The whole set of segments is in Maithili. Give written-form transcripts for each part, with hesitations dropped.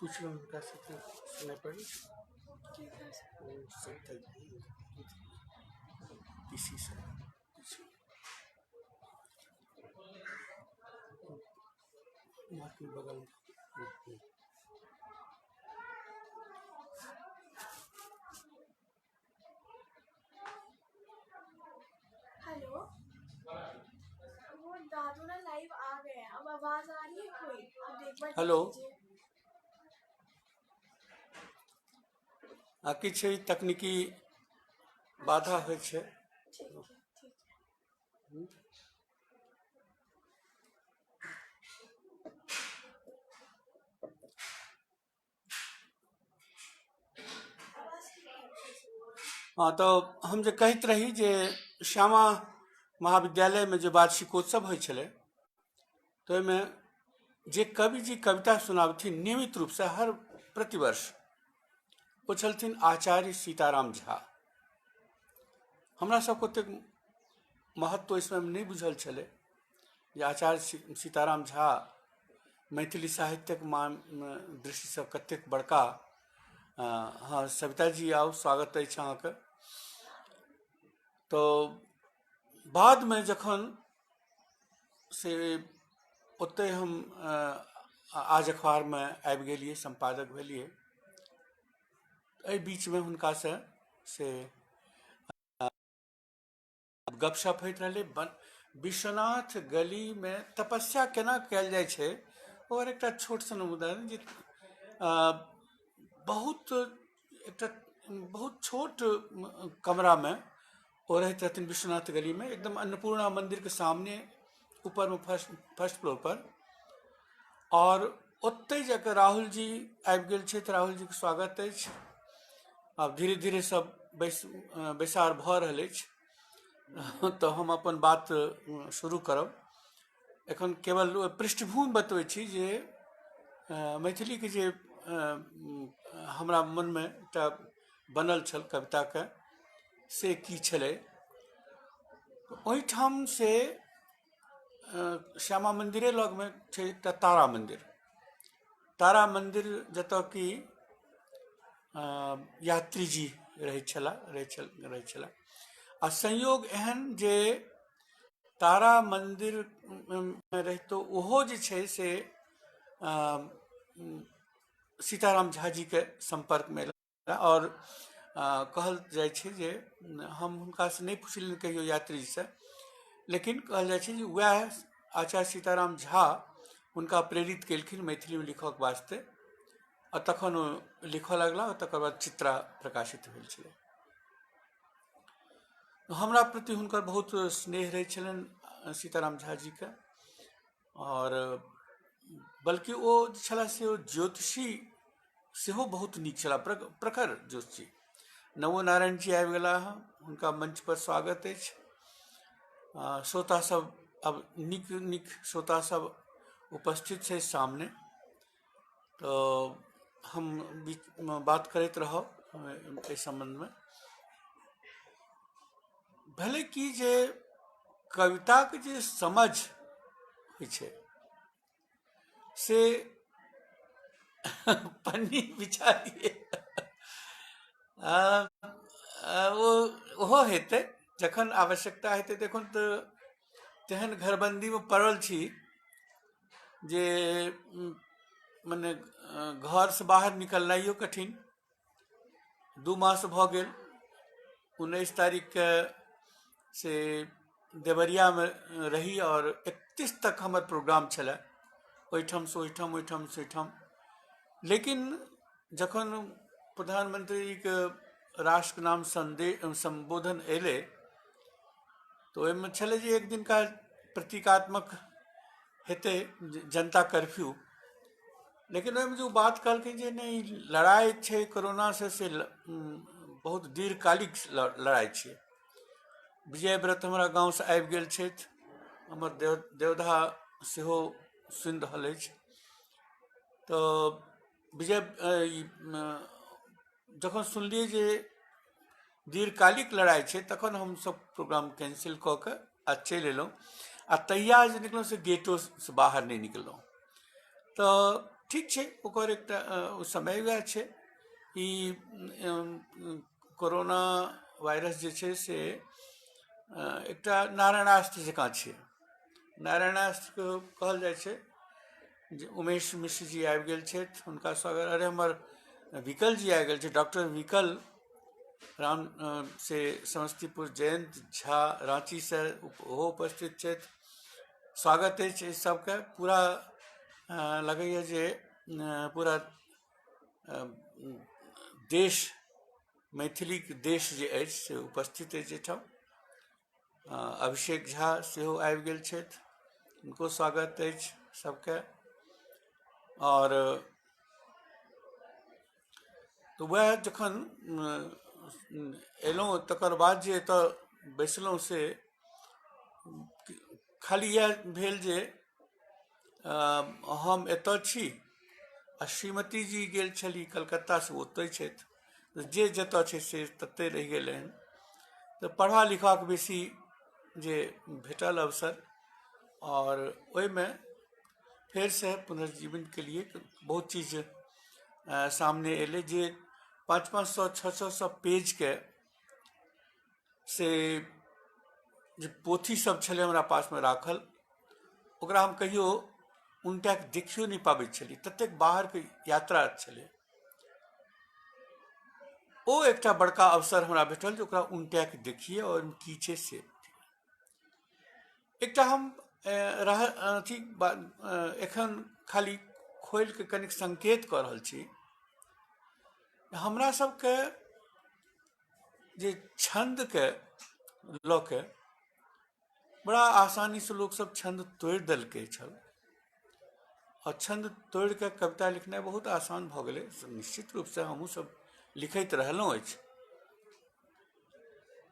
पुछलहुँ हुनकासँ तऽ सुनाइ पड़ै ओ सविता पीसीसँ बगल। हेलो। वो दादू ना लाइव आ गए हैं। अब आवाज आ रही है कोई? आप एक बार हेलो। देख लीजिए। आ किछु तकनीकी बाधा अच्छा। होइ छै। ठीक है, ठीक है। आवाज ठीक है फिर से बोलो। हँ, तऽ हम जे कहैत रही जे श्यामा महाविद्यालयमे जे वार्षिकोत्सव होइ छलै, तऽ ओहिमे जे कविजी कविता सुनाबथिन नियमित रूपसँ हर प्रतिवर्ष, ओ छलथिन आचार्य सीताराम झा। हमरा सबके ओतेक महत्व ओहि समयमे नहि बुझल छलै जे आचार्य सीताराम झा मैथिली साहित्यक मान दृष्टिसँ कतेक बड़का। हँ सविता जी, आउ, स्वागत अछि अहाँके। तऽ बादमे जखन से ओतहि हम आज अखबारमे आबि गेलियै, सम्पादक भेलियै, एहि बीचमे हुनकासँ से गपशप होइत रहलै। विश्वनाथ गलीमे तपस्या केना कयल जाइ छै, ओकर एकटा छोट सन उदाहरण जे बहुत एकटा बहुत छोट कमरामे ओ रहैत रहथिन विश्वनाथ गलीमे, एकदम अन्नपूर्णा मन्दिरके सामने, ऊपरमे फर्स्ट फर्स्ट फ्लोर पर। आओर ओतहि जाकऽ राहुल जी आबि गेल छथि, राहुल जीके स्वागत अछि। आब धीरे धीरे सब बैसार भऽ रहल अछि, तऽ हम अपन बात शुरू करब। एखन केवल पृष्ठभूमि बतबै छी जे मैथिलीके जे हमरा मनमे एकटा बनल छल कविताके, से की छलै। ओहिठाम से श्यामा मन्दिरे लगमे छै एकटा तारा मन्दिर। तारा मन्दिर जतऽ कि यात्री जी रहै छलाह, रहै छलाह। आ संयोग एहन जे तारा मन्दिरमे रहितो ओहो जे छै से सीताराम झा जीके सम्पर्कमे अयलाह। आओर कहल जाइ छै जे हम हुनकासँ नहि पुछलियनि कहियो यात्रीजीसँ, लेकिन कहल जाइ छै जे उएह आचार्य सीताराम झा हुनका प्रेरित केलखिन मैथिलीमे लिखऽके वास्ते, आ तखन ओ लिखऽ लगला आ तकर बाद चित्रा प्रकाशित भेल छलै। हमरा प्रति हुनकर बहुत स्नेह रहै छलनि सीताराम झा जीके। आओर बल्कि ओ जे छलाह से ओ ज्योतिषी सेहो बहुत नीक छलाह, प्रखर ज्योतिषी। नवो नारायण जी आबि गेलाह हँ, हुनका मंचपर स्वागत अछि। श्रोता सब आब नीक नीक श्रोता सब उपस्थित छै सामने, तऽ हम बीचमे बात करैत रहब एहि सम्बन्धमे। भेलै कि जे कविताके जे समझ होइ छै से पन्नी बिछा दियै, ओ ओहो हेतै जखन आवश्यकता हेतै। तखन तऽ तेहन घरबन्दीमे पड़ल छी जे मने घरसँ बाहर निकलनाइयो कठिन। 2 मास भऽ गेल। 19 तारीखके से देवरियामे रही आओर 31 तक हमर प्रोग्राम छलए, ओहिठामसँ ओहिठाम, ओहिठामसँ ओहिठाम। लेकिन जखन प्रधानमंत्रीजीके राष्ट्रके नाम सन्देश सम्बोधन एलै, तऽ ओहिमे छलै जे एक दिनका प्रतीकात्मक हेतै जनता कर्फ्यू। लेकिन ओहिमे जे ओ बात कहलखिन जे नहि, लड़ाइ छै कोरोनासँ, से बहुत दीर्घकालिक लड़ाइ छियै। विजय व्रत हमरा गाँवसँ आबि गेल छथि, हमर देवधा सेहो सुनि रहल अछि। तऽ विजय, जखन सुनलियै जे दीर्घकालिक लड़ाइ छै, तखन हमसभ प्रोग्राम कैंसिल कऽ कऽ आ चलि एलहुँ। आ तहिया जे निकलहुँ से गेटोसँ बाहर नहि निकललहुँ। तऽ ठीक छै, ओकर एकटा समय वएह छै। ई कोरोना वायरस जे छै से एकटा नारायणास्त्र जकाँ छै। नारायणास्त्रके कहल जाइ छै जे उमेश मिश्र जी आबि गेल छथि, हुनका स्वागत। अरे, हमर विकल जी आबि गेल छै, डॉक्टर विकल राम से समस्तीपुर, जयन्त झा राँचीसँ ओहो उपस्थित छथि। स्वागत अछि एहि सबके। पूरा लगैए जे पूरा देश, मैथिलीके देश जे अछि से उपस्थित अछि एहिठाम। अभिषेक झा सेहो आबि गेल छथि, हुनको स्वागत अछि सबके। आओर तऽ वएह जखन एलहुँ तकर बाद जे एतऽ बैसलहुँ से खाली इएह भेल जे हम एतऽ छी आ श्रीमती जी गेल छली कलकत्ता से, ओतहि छथि। जे जतऽ छै से ततहि रहि गेलै हन। तऽ पढ़बा लिखबाक बेसी जे भेटल अवसर आओर ओहिमे फेरसँ पुनर्जीवन केलियै। बहुत चीज सामने एलै जे 500-500, 600-600 पेजके से जे पोथी सब छलै हमरा पासमे राखल, ओकरा हम कहियो उनटा कऽ देखियो नहि पाबै छलियै, ततेक बाहरके यात्रा छलै। ओ एकटा बड़का अवसर हमरा भेटल जे ओकरा उनटा कऽ देखियै आओर ओहिमे की छै। से एकटा हम रह अथी एखन खाली खोलि कऽ कनिक संकेत कऽ रहल छी। हमरा सबके जे छन्दके लऽ के बड़ा आसानीसँ लोकसब छन्द तोड़ि देलकै छल आओर छन्द तोड़िके कविता लिखनाइ बहुत आसान भऽ गेलै। निश्चित रूपसँ हमहूँ सब लिखैत रहलहुँ अछि,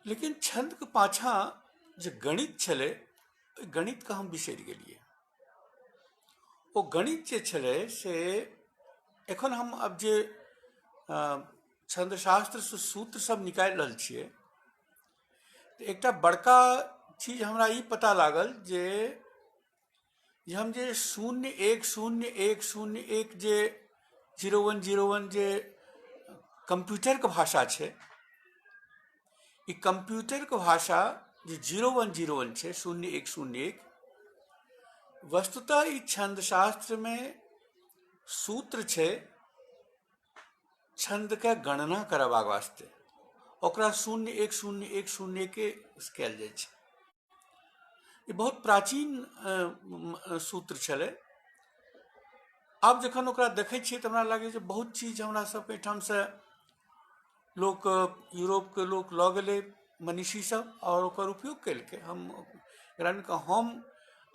लेकिन छन्दके पाछाँ जे गणित छलै, ओहि गणितके हम बिसरि गेलियै। ओ गणित जे छलै से एखन हम आब जे छन्दशास्त्रसँ सूत्र सब निकालि रहल छियै, तऽ एकटा बड़का चीज हमरा ई पता लागल जे हम जे 0 1 0 1 0 1 जे 0 1 0 1 जे कम्प्यूटरके भाषा छै, ई कम्प्यूटरके भाषा जे 0 1 0 1 छै, 0 1 0 1, वस्तुतः ई छन्दशास्त्रमे सूत्र छै छन्दके गणना करबाक वास्ते। ओकरा 0 1 0 1 0 के कयल जाइ छै। ई बहुत प्राचीन सूत्र छलै। आब जखन ओकरा देखै छियै तऽ हमरा लागै छै बहुत चीज हमरा सबके एहिठामसँ लोक, यूरोपके लोक लऽ गेलै, मनीषी सब, आओर ओकर उपयोग केलकै। हम हम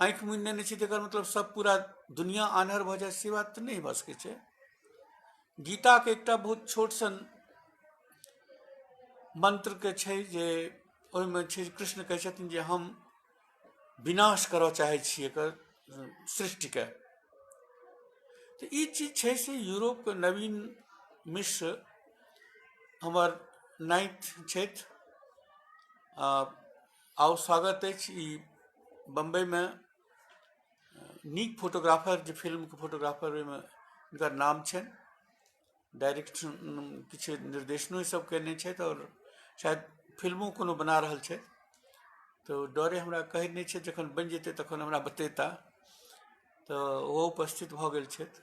आँखि मुनि नेने छी, तकर मतलब सब पूरा दुनिया आन्हर भऽ जाय, से बात तऽ नहि भऽ सकै छै। गीताके एकटा बहुत छोट सन मन्त्रके छै जे ओहिमे छै, कृष्ण कहै छथिन जे हम विनाश करऽ चाहै छी एकर सृष्टिके। तऽ ई चीज छै से यूरोपके नवीन मिश्र हमर नाति छथि, आउ, स्वागत अछि। ई बम्बइमे नीक फोटोग्राफर, जे फिल्मके फोटोग्राफर, ओहिमे हुनकर नाम छनि। डायरेक्ट किछु निर्देशनो सब कयने छथि आओर शायद फिल्मो कोनो बना रहल छथि, तऽ डरे हमरा कहै नहि छै। जखन बनि जेतै तखन हमरा बतेता। तऽ ओहो उपस्थित भऽ गेल छथि।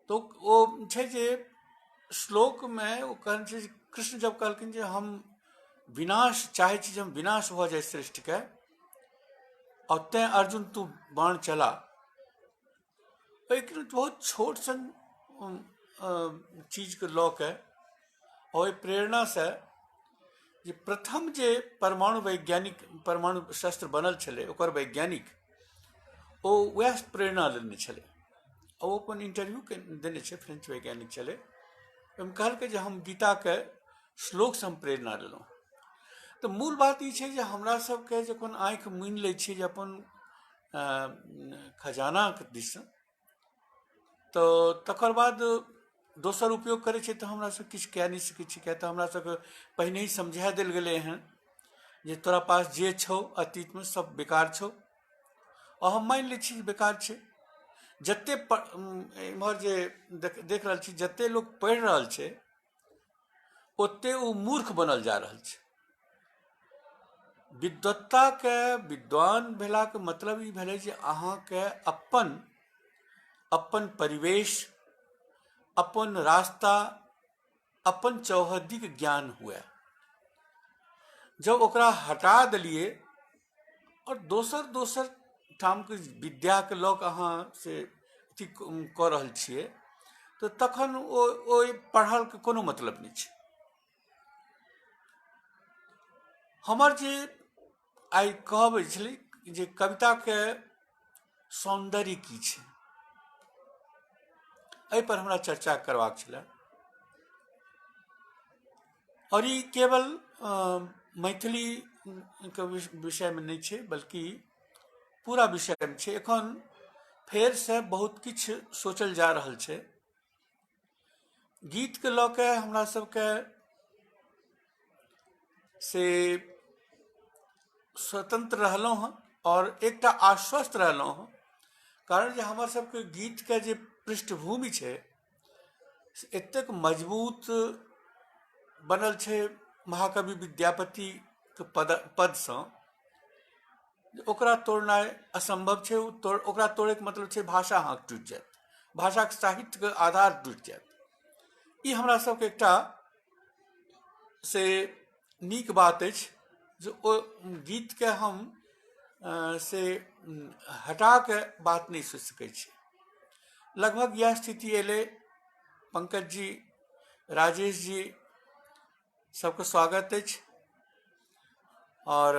तऽ ओ छै जे श्लोकमे ओ कहने छै, कृष्ण जब कहलखिन जे हम विनाश चाहै छी, जे हम विनाश भऽ जाय सृष्टिके, आओर तैँ अर्जुन तू बाण चला। ओहिके बहुत छोट सन चीजके लऽ कऽ ओहि प्रेरणासँ जे प्रथम जे परमाणु वैज्ञानिक, परमाणु शस्त्र बनल छलै, ओकर वैज्ञानिक ओ वएह प्रेरणा लेने छलै। ओ अपन इंटरव्यू देने छै, फ्रेंच वैज्ञानिक छलै, ओहिमे कहलकै जे हम गीताके श्लोकसँ हम प्रेरणा लेलहुँ। तऽ मूल बात ई छै जे हमरा सबके जखन आँखि मुनि लै छियै जे अपन खजानाके दिस, तऽ तकर बाद दोसर उपयोग करै छै, तऽ हमरा सब किछु कए नहि सकै छी, किएक तऽ हमरा सबके पहिनहि समझा देल गेलै हँ जे तोरा पास जे छौ अतीतमे सब बेकार छौ। आओर हम मानि लै छी जे बेकार छै। जते इम्हर जे देख रहल छी, जते लोक पढ़ि रहल छै ओते ओ मूर्ख बनल जा रहल छै। विद्वत्ताके, विद्वान भेलाके मतलब ई भेलै जे अहाँके अपन अपन परिवेश, अपन रास्ता, अपन चौहद्दीके ज्ञान हुए। जब ओकरा हटा देलियै आओर दोसर दोसर ठामके विद्याके लऽ कऽ अहाँ से अथी कऽ रहल छियै, तऽ तखन ओ ओहि पढ़लके कोनो मतलब नहि छै। हमर जे आइ कहब छलै जे कविताके सौन्दर्य की छै, एहिपर हमरा चर्चा करबाक छलै। आओर ई केवल मैथिलीके विषयमे नहि छै, बल्कि पूरा विषयमे छै। एखन फेरसँ बहुत किछु सोचल जा रहल छै। गीतके लऽ कऽ हमरा सबके से स्वतन्त्र रहलहुँ हँ आओर एकटा आश्वस्त रहलहुँ हँ, कारण जे हमर सबके गीतके जे पृष्ठभूमि छै से एतेक मजबूत बनल छै महाकवि विद्यापतिके पदसँ, ओकरा तोड़नाइ असम्भव छै। ओकरा तोड़ैके मतलब छै भाषा अहाँके टूटि जायत, भाषाके साहित्यके आधार टूटि जायत। ई हमरा सबके एकटा से नीक बात अछि जे ओ गीतके हम से हटाके बात नहि सोचि सकै छी। लगभग इएह स्थिति एलै। पंकज जी, राजेश जी, सबके स्वागत अछि। आओर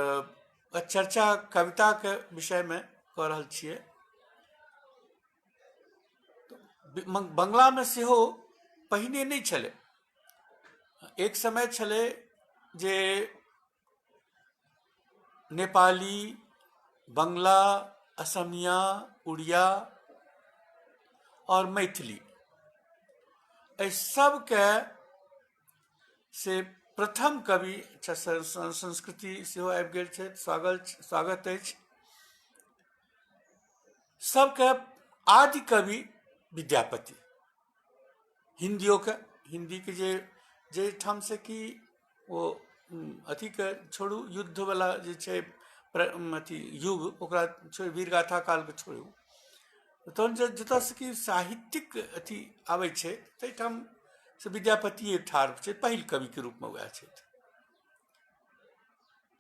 चर्चा कविताके विषयमे कऽ रहल छियै। बंगलामे सेहो पहिने नहि छलै। एक समय छलै जे नेपाली, बंगला, असमिया, उड़िया आओर मैथिली, एहि सबके से प्रथम कवि संस्कृति सेहो आबि गेल छथि। स्वागत अछि सबके। आदि कवि विद्यापति, हिन्दियोके, हिन्दीके जे जाहिठाम से कि ओ अथीके छोड़ू, युद्धवला जे छै अथी युग, ओकरा छोड़ि, वीरगाथा कालके छोड़ू, तहन जे जतऽसँ कि साहित्यिक अथी आबै छै ताहिठाम से विद्यापतिए ठाढ़ छै पहिल कविके रूपमे, वएह छथि।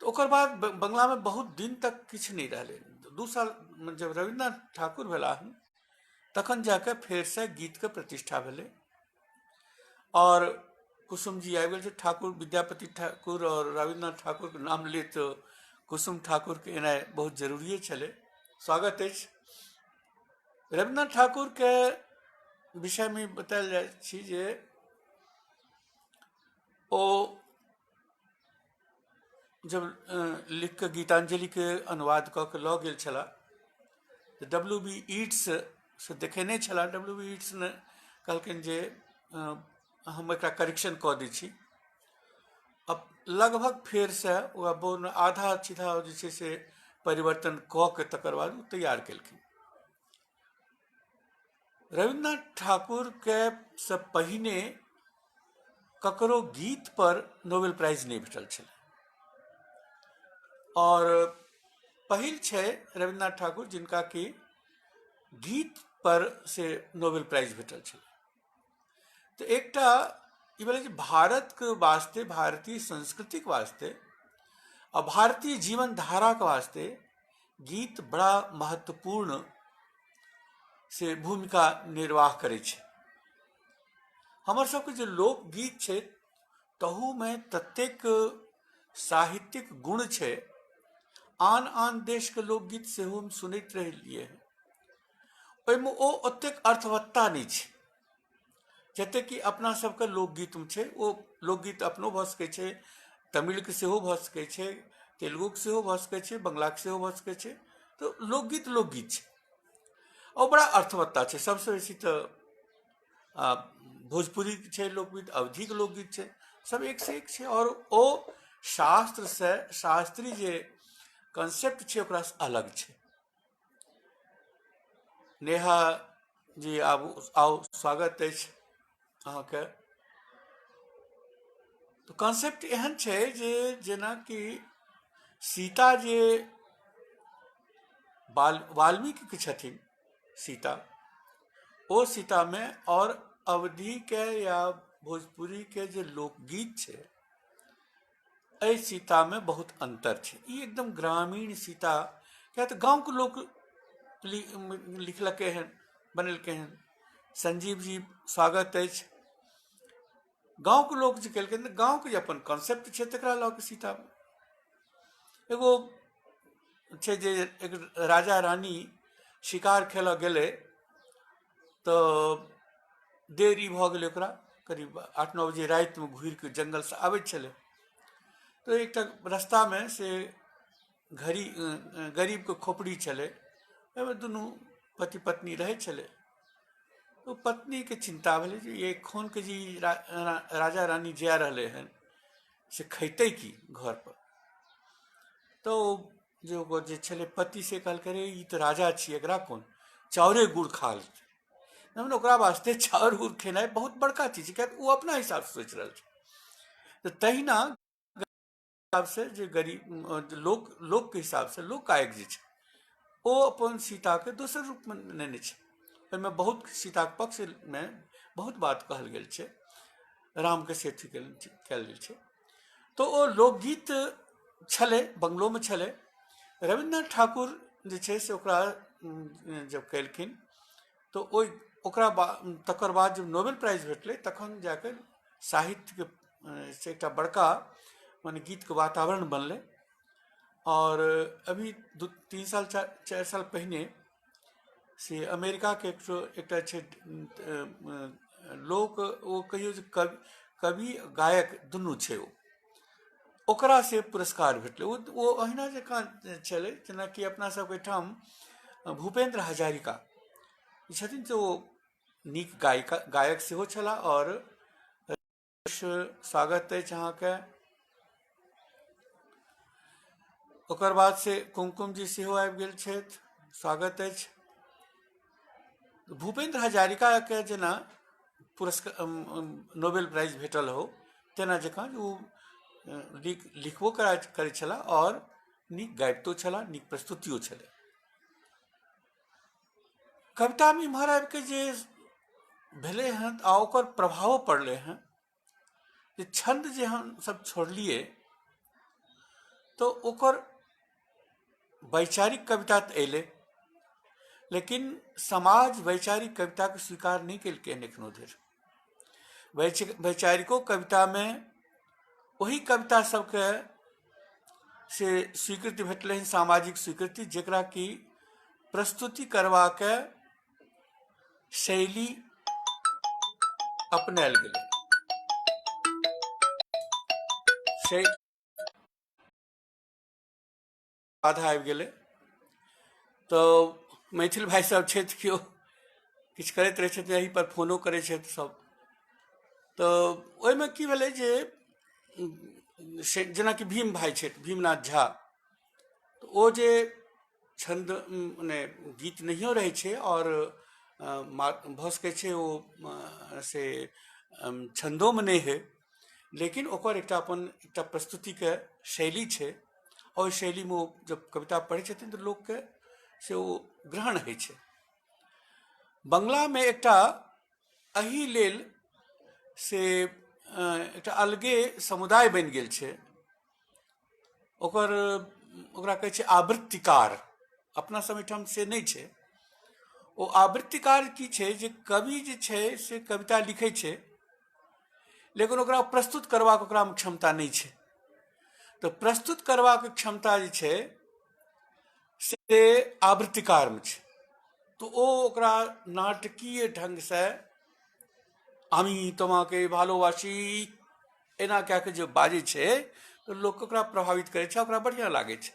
तऽ ओकर बाद बंगलामे बहुत दिन तक किछु नहि रहलै। 2 साल जब रविन्द्रनाथ ठाकुर भेला हन तखन जाकऽ फेरसँ गीतके प्रतिष्ठा भेलै। आओर कुसुम जी आबि गेल छै। ठाकुर विद्यापति ठाकुर आओर रविन्द्रनाथ ठाकुरके नाम लेत कुसुम ठाकुरके एनाइ बहुत जरूरिए छलै। स्वागत अछि। रविन्द्रनाथ ठाकुरके विषयमे बतायल जाइ छी जे ओ जब लिख कऽ गीतांजलिके अनुवाद कऽ के लऽ गेल छलाह तऽ डब्ल्यू बी ईट्स से देखेने छलाह। डब्ल्यू बी ईट्स ने कहलखिन जे हम एकरा करेक्शन कऽ दै छी। अब लगभग फेरसँ ओकरा बोर्ड आधा सीधा जे छै से परिवर्तन कऽ के तकर बाद ओ तैयार केलखिन। रविन्द्रनाथ ठाकुरके से पहिने ककरो गीत पर नोबेल प्राइज नहि भेटल छलै, आओर पहिल छै रविन्द्रनाथ ठाकुर जिनका कि गीत पर से नोबेल प्राइज भेटल छलै। तऽ एकटा ई भेलै जे भारतके वास्ते, भारतीय संस्कृतिके वास्ते आ भारतीय जीवन धाराके वास्ते गीत बड़ा महत्वपूर्ण से भूमिका निर्वाह करै छै। हमर सबके जे लोकगीत छै तहूमे ततेक साहित्यिक गुण छै। आन आन देशके लोकगीत सेहो हम सुनैत रहलियै हँ, ओहिमे ओ ओतेक अर्थवत्ता नहि छै जतेक कि अपना सबके लोकगीतमे छै। ओ लोकगीत अपनो भऽ सकै छै, तमिलके सेहो भऽ सकै छै, तेलुगुके सेहो भऽ सकै छै, बंगलाके सेहो भऽ सकै छै। तऽ लोकगीत लोकगीत छै, ओ बड़ा अर्थवत्ता छै। सबसँ बेसी तऽ भोजपुरी छै लोकगीत, अवधीके लोकगीत छै, सब एक से एक छै। आओर ओ शास्त्रसँ, शास्त्रीय जे कंसेप्ट छै ओकरासँ अलग छै। नेहा जी आबू, आउ, स्वागत अछि अहाँके। तऽ कॉन्सेप्ट एहन छै जे जेनाकि सीता जे वाल्मीकिके छथिन सीता, ओ सीतामे आओर अवधीके या भोजपुरीके जे लोकगीत छै, एहि सीतामे बहुत अन्तर छै। ई एकदम ग्रामीण सीता, किया तऽ गाँवके लोक लिखलकै हन, बनेलकै हन। संजीव जी, स्वागत अछि। गाँवके लोक जे केलकै तऽ गाँवके जे अपन कॉन्सेप्ट छै, तकरा लऽ कऽ सीता। एगो छै जे एक राजा रानी शिकार खेलऽ गेलै, तऽ देरी भऽ गेलै ओकरा। करीब 8-9 बजे रातिमे घुरि कऽ जङ्गलसँ आबै छलै, तऽ एकटा रस्तामे से घड़ी गरीबके खोपड़ी छलै। ओहिमे दुनू पति पत्नी रहै छलै। ओ पत्नीके चिन्ता भेलै जे एखनके जे राजा रानी जा रहलै हन, से खैतै की घरपर? तऽ ओ जे ओकर जे छलै पति, से कहलकै, "रे, ई तऽ राजा छियै, एकरा कोन चाउरे गुड़ खा लेतै।" ओकरा वास्ते चाउर गुड़ खेनाइ बहुत बड़का चीज छै, कियाकि ओ अपना हिसाबसँ सोचि रहल छै। तऽ तहिना हिसाबसँ जे गरीब लोक, लोकके हिसाबसँ लोक गायक जे छै, ओ अपन सीताके दोसर रूपमे नेने छै। ओहिमे बहुत सीताके पक्षमे बहुत बात कहल गेल छै, रामके से अथी कयल गेल छै। तऽ ओ लोकगीत छलै, बंगलोमे छलै। रविन्द्रनाथ ठाकुर जे छै से ओकरा जब केलखिन, तऽ ओहि ओकरा बाद, तकर बाद जब नोबेल प्राइज भेटलै, तखन जाके साहित्यके से एकटा बड़का मने गीतके वातावरण बनलै। आओर अभी 2-3 साल, 4 साल पहिने से अमेरिकाके एकटा छै लोक, ओ कहियौ जे कवि कवि गायक दुनू छै, ओ ओकरा से पुरस्कार भेटलै। ओ ओ अहिना जकाँ छलै जेनाकि अपना सबके एहिठाम भूपेन्द्र हजारिका छथिन, तऽ ओ नीक गायिका गायक सेहो छलाह। आओर स्वागत अछि अहाँके। ओकर बाद से कुमकुम जी सेहो आबि गेल छथि, स्वागत अछि। भूपेन्द्र हजारिकाके जेना पुरस्कार, नोबेल प्राइज भेटल हो, तेना जकाँ ओ लिखबो करै छलाह आओर नीक गाबितो छलाह, नीक प्रस्तुतियो छलै। कवितामे इम्हर आबिके जे भेलै हँ आ ओकर प्रभावो पड़लै हँ जे छन्द जे हमसब छोड़लियै, तऽ ओकर वैचारिक कविता तऽ एलै, लेकिन समाज वैचारिक कविताके स्वीकार नहि केलकै हन एखनो धरि। वैचारिको कवितामे ओहि कविता सबके से स्वीकृति भेटलै हन, सामाजिक स्वीकृति, जकरा कि प्रस्तुति करबाके शैली अपनायल गेलै से बाधा आबि गेलै। तऽ मैथिल भाइ सब छथि, केओ किछु करैत रहै छथिन, एहि पर फोनो करै छथि सब। तऽ ओहिमे की भेलै जे से जेनाकि भीम भाइ छथि, भीमनाथ झा, तऽ ओ जे छन्द मने गीत नहियो रहै छै आओर भऽ सकै छै ओ से छन्दोमे नहि होइ, लेकिन ओकर एकटा अपन एकटा प्रस्तुतिके शैली छै। ओहि शैलीमे ओ जब कविता पढ़ै छथिन, तऽ लोकके से ओ ग्रहण होइ छै। बंगलामे एकटा एहि लेल से एकटा अलगे समुदाय बनि गेल छै ओकर, ओकरा कहै छै आवृत्तिकार। अपना सब एहिठाम से नहि छै। ओ आवृत्तिकार की छै जे कवि जे छै से कविता लिखै छै, लेकिन ओकरा प्रस्तुत करबाक ओकरामे क्षमता नहि छै। तऽ प्रस्तुत करबाक क्षमता जे छै से आवृत्तिकारमे छै। तऽ ओ ओकरा नाटकीय ढङ्गसँ "আমি তোমাকে ভালোবাসি" एना कए कऽ जे बाजै छै, तऽ लोक ओकरा प्रभावित करै छै, ओकरा बढ़िआँ लागै छै।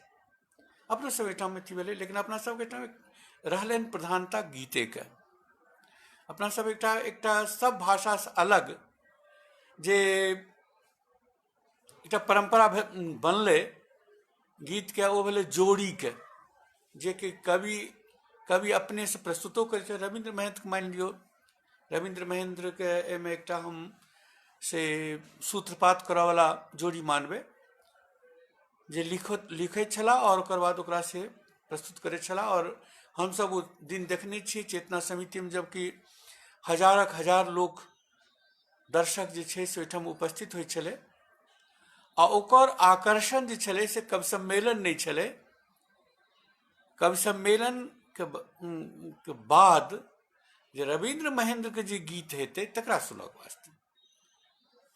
अपनो सब एहिठाम अथी भेलै, लेकिन अपना सबके एहिठाम रहलनि प्रधानता गीतेके। अपना सब एकटा एकटा सब भाषासँ अलग जे एकटा परम्परा बनलै गीतके, ओ भेलै जोड़ीके, जेकि कवि कवि अपनेसँ प्रस्तुतो करै छै। रविन्द्र महेन्द्रके मानि लियौ, रविन्द्र महेन्द्रके एहिमे एकटा हम से सूत्रपात करऽवला जोड़ी मानबै जे लिखैत छलाह आओर ओकर बाद ओकरा से प्रस्तुत करैत छलाह। आओर हमसब ओ दिन देखने छियै चेतना समितिमे, जबकि हजारक हजार लोक दर्शक जे छै से ओहिठाम उपस्थित होइ छलै आ ओकर आकर्षण जे छलै से कवि सम्मेलन नहि छलै। कवि सम्मेलनके के बाद जे रविन्द्र महेन्द्रके जे गीत हेतै तकरा सुनऽके वास्ते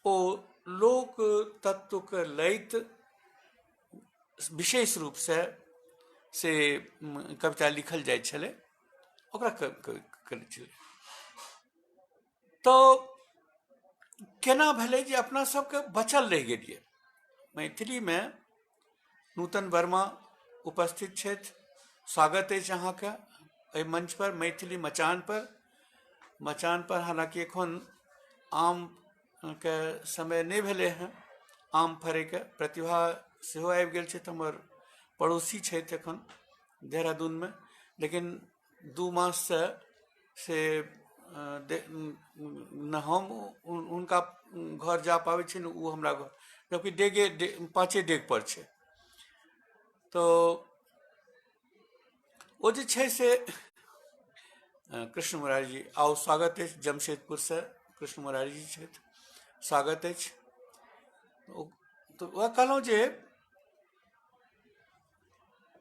ओ लोक तत्वके लैत विशेष रूपसँ से कविता लिखल जाइ छलै, ओकरा करै छलै। तऽ केना भेलै जे अपना सबके बचल रहि गेलियै। मैथिलीमे नूतन वर्मा उपस्थित छथि, स्वागत अछि अहाँके एहि मंच पर, मैथिली मचान पर। मचान पर हालाँकि एखन आमके समय नहि भेलै हँ आम फड़ैके, प्रतिभा सेहो आबि गेल छथि, हमर पड़ोसी छथि एखन देहरादूनमे, लेकिन 2 माससँ से न हम हुनका घर जा पाबै छी न ओ हमरा घर, जबकि डेगे 5 डेग पर छै। तऽ ओ जे छै से कृष्ण मुरारी जी आउ, स्वागत अछि जमशेदपुरसँ कृष्ण मुरारी जी छथि, स्वागत अछि। तऽ वएह कहलहुँ जे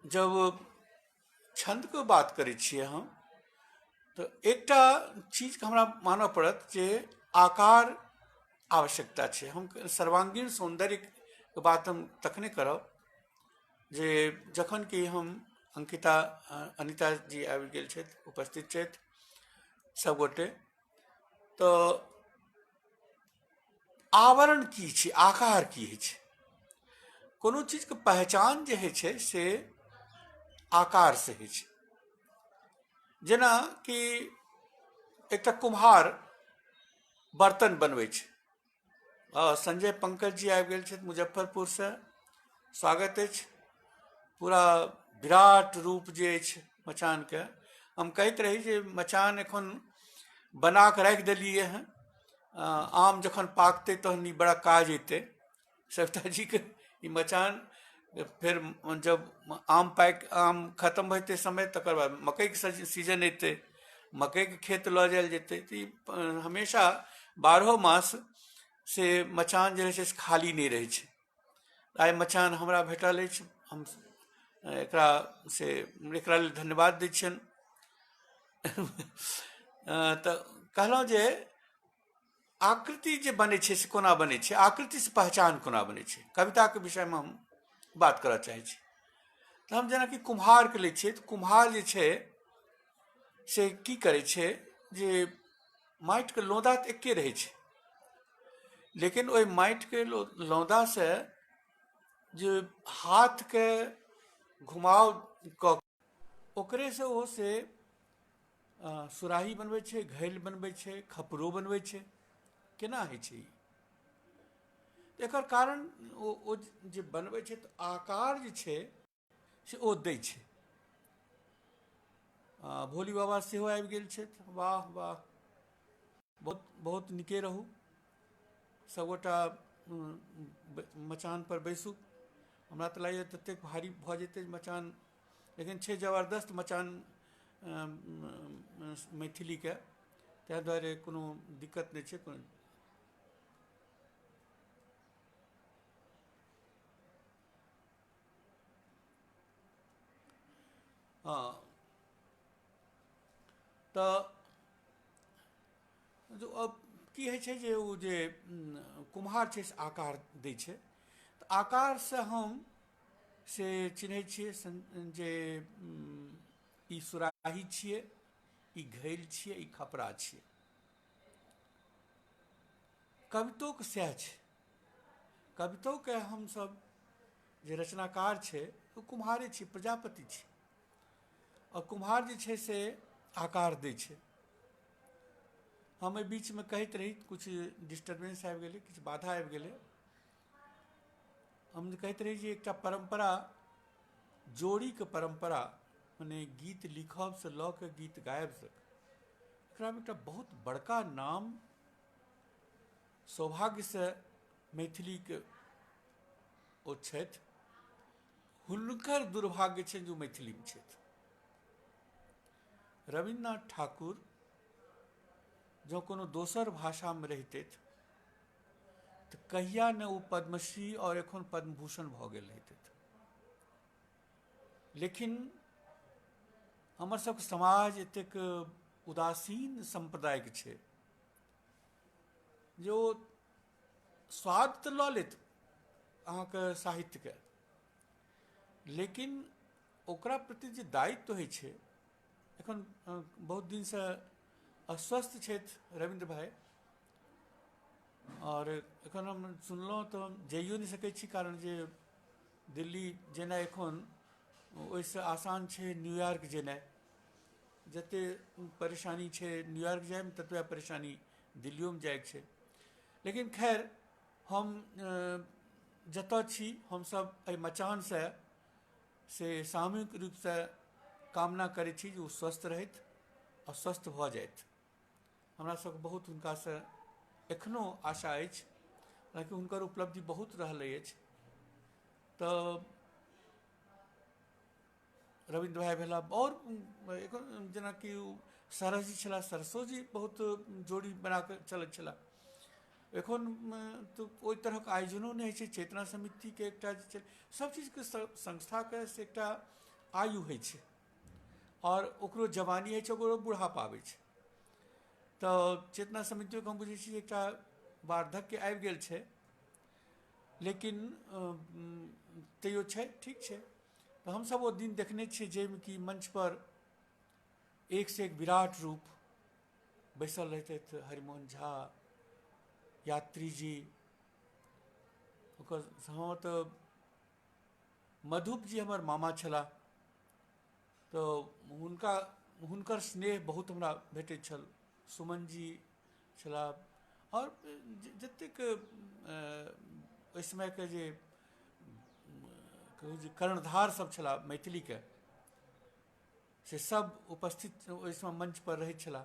जब छन्दके बात करै छियै हम तऽ एकटा चीजके हमरा मानऽ पड़त जे आकार आवश्यकता छै। हम सर्वांगीण सौन्दर्यके बात हम तखने करब जे जखन कि हम अंकिता अनिता जी आबि गेल छथि, उपस्थित छथि सबगोटे, तऽ आवरण की छै, आकार की होइ छै, कोनो चीजके पहचान जे होइ छै से आकार से होइ छै। जेना कि एकटा कुम्हार बर्तन बनबै छै। संजय पंकज जी आबि गेल छथि मुजफ्फरपुरसँ, स्वागत अछि। पूरा विराट रूप जे अछि मचानके, हम कहैत रही जे मचान एखन बना कऽ राखि देलियै हँ, आम जखन पाकतै तहन ई बड़ा काज अयतै। सविता जीके ई मचान फेर जब आम पाकि आम खतम हेतै समय, तकर बाद मकइके सीजन अयतै, मकइके खेत लऽ जायल जेतै। तऽ ई हमेशा 12 मास से मचान जे रहै छै से खाली नहि रहै छै। आइ मचान हमरा भेटल अछि, हम एकरा से एकरा लेल धन्यवाद दै छियनि। तऽ कहलहुँ जे आकृति जे बनै छै से कोना बनै छै, आकृतिसँ पहचान कोना बनै छै, कविताके विषयमे हम बात करऽ चाहै छी। तऽ हम जेनाकि कुम्हारके लै छियै तऽ कुम्हार जे छै से की करै छै जे माटिके लौदा तऽ एके रहै छै, लेकिन ओहि माटिके लौदासँ जे हाथके घुमाव कऽ ओकरेसँ ओ से सुराही बनबै छै, घैल बनबै छै, खपरो बनबै छै। केना होइ छै ई? एकर कारण ओ जे बनबै छै तऽ आकार जे छै से ओ दै छै। भोली बाबा सेहो आबि गेल छथि, वाह वाह, बहुत बहुत नीके रहू सबगोटा, मचान पर बैसू। हमरा तऽ लागैए ततेक भारी भऽ जेतै मचान, लेकिन छै जबरदस्त मचान मैथिलीके, ताहि दुआरे कोनो दिक्कत नहि छै। कोनो हँ, तऽ अब की होइ छै जे ओ जे कुम्हार छै से आकार दै छै, तऽ आकारसँ हम से चिन्है छियै जे ई सुराही छियै, ई घैल छियै, ई खपरा छियै। कवितोके सएह छै। कवितोके हमसब जे रचनाकार छै ओ कुम्हारे छी, प्रजापति छी, आओर कुम्हार जे छै से आकार दै छै। हम एहि बीचमे कहैत रही, किछु डिस्टर्बेंस आबि गेलै, किछु बाधा आबि गेलै। हम कहैत रही जे एकटा परम्परा, जोड़ीके परम्परा मने गीत लिखबसँ लऽ कऽ गीत गायब तक, एकरामे एकटा बहुत बड़का नाम सौभाग्यसँ मैथिलीके ओ छथि। हुनकर दुर्भाग्य छनि जे ओ मैथिलीमे छथि। रवीन्द्रनाथ ठाकुर जँ कोनो दोसर भाषामे रहितथि तऽ कहिया ने ओ पद्मश्री आओर एखन पद्मभूषण भऽ गेल रहितथि। लेकिन हमर सबके समाज एतेक उदासीन सम्प्रदायके छै जे ओ स्वाद तऽ लऽ लेत अहाँके साहित्यके, लेकिन ओकरा प्रति जे दायित्व होइ छै, एखन बहुत दिनसँ अस्वस्थ छथि रविन्द्र भाइ, आओर एखन हम सुनलहुँ तऽ हम जाइयो नहि सकै छी, कारण जे दिल्ली जेनाइ एखन ओहिसँ आसान छै न्यूयॉर्क जेनाइ। जते परेशानी छै न्यूयॉर्क जाइमे ततबे परेशानी दिल्लियोमे जाइके छै। लेकिन खैर हम जतऽ छी हमसब एहि मचानसँ से सामूहिक रूपसँ कामना करै छी जे ओ स्वस्थ रहथि आओर स्वस्थ भऽ जाथि। हमरा सबके बहुत हुनकासँ एखनो आशा अछि, हालाँकि हुनकर उपलब्धि बहुत रहलै अछि। तऽ रविन्द्र भाइ भेला, आओर एखन जेनाकि सरस जी छलाह, सरसो जी बहुत जोड़ी बनाकऽ चलै छलाह। एखन तऽ ओहि तरहक आयोजनो नहि होइ छै। चेतना समितिके एकटा जे छै सब चीजके संस्थाके से एकटा आयु होइ छै, आओर ओकरो जवानी होइ छै, ओकरो बुढ़ापा आबै छै। तऽ चेतना समितियोके हम बुझै छी जे एकटा वार्धक्य आबि गेल छै, लेकिन तैयो छै, ठीक छै। तऽ हमसब ओ दिन देखने छियै जाहिमे कि मंचपर एक से एक विराट रूप बैसल रहितथि, हरिमोहन झा, यात्री जी, ओकर हँ तऽ मधुप जी हमर मामा छलाह, तऽ हुनकर स्नेह बहुत हमरा भेटैत छल। सुमन जी छलाह, आओर जतेक ओहि समयके जे कहू जे कर्णधार सब छलाह मैथिलीके, से सब उपस्थित ओहि समय मंच पर रहैत छलाह।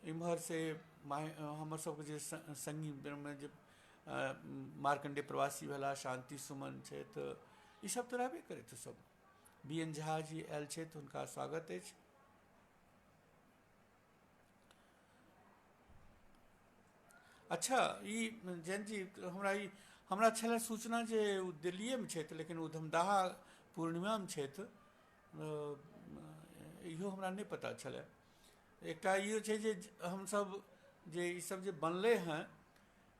इम्हर से हमर सबके जे संगी जे मार्कण्डेय प्रवासी भेला, शान्ति सुमन छथि, ई सब तऽ रहबे करैत सब। बी एन झा जी आयल छथि, हुनका स्वागत अछि। अच्छा, ई जयंत जी, हमरा छलै सूचना जे ओ दिल्लीएमे छथि, लेकिन ओ धमदाहा पूर्णिमामे छथि, इहो हमरा नहि पता छलै। एकटा इहो छै जे हमसब जे ई सब जे बनलै हँ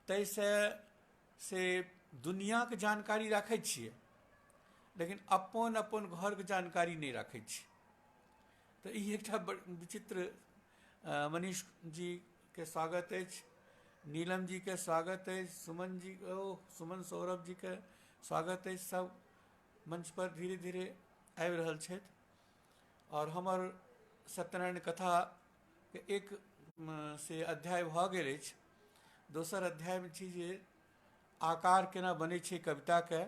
ताहिसँ से दुनिआँके जानकारी राखै छियै, लेकिन अपन अपन घरके जानकारी नहि राखै छियै। तऽ ई एकटा बड़ विचित्र। मनीष जीके स्वागत अछि, नीलम जीके स्वागत अछि, सुमन जी, ओ सुमन सौरभ जीके स्वागत अछि। सब मंच पर धीरे धीरे आबि रहल छथि। आओर हमर सत्यनारायण कथाके एक से अध्याय भऽ गेल अछि। दोसर अध्यायमे छी जे आकार केना बनै छै कविताके,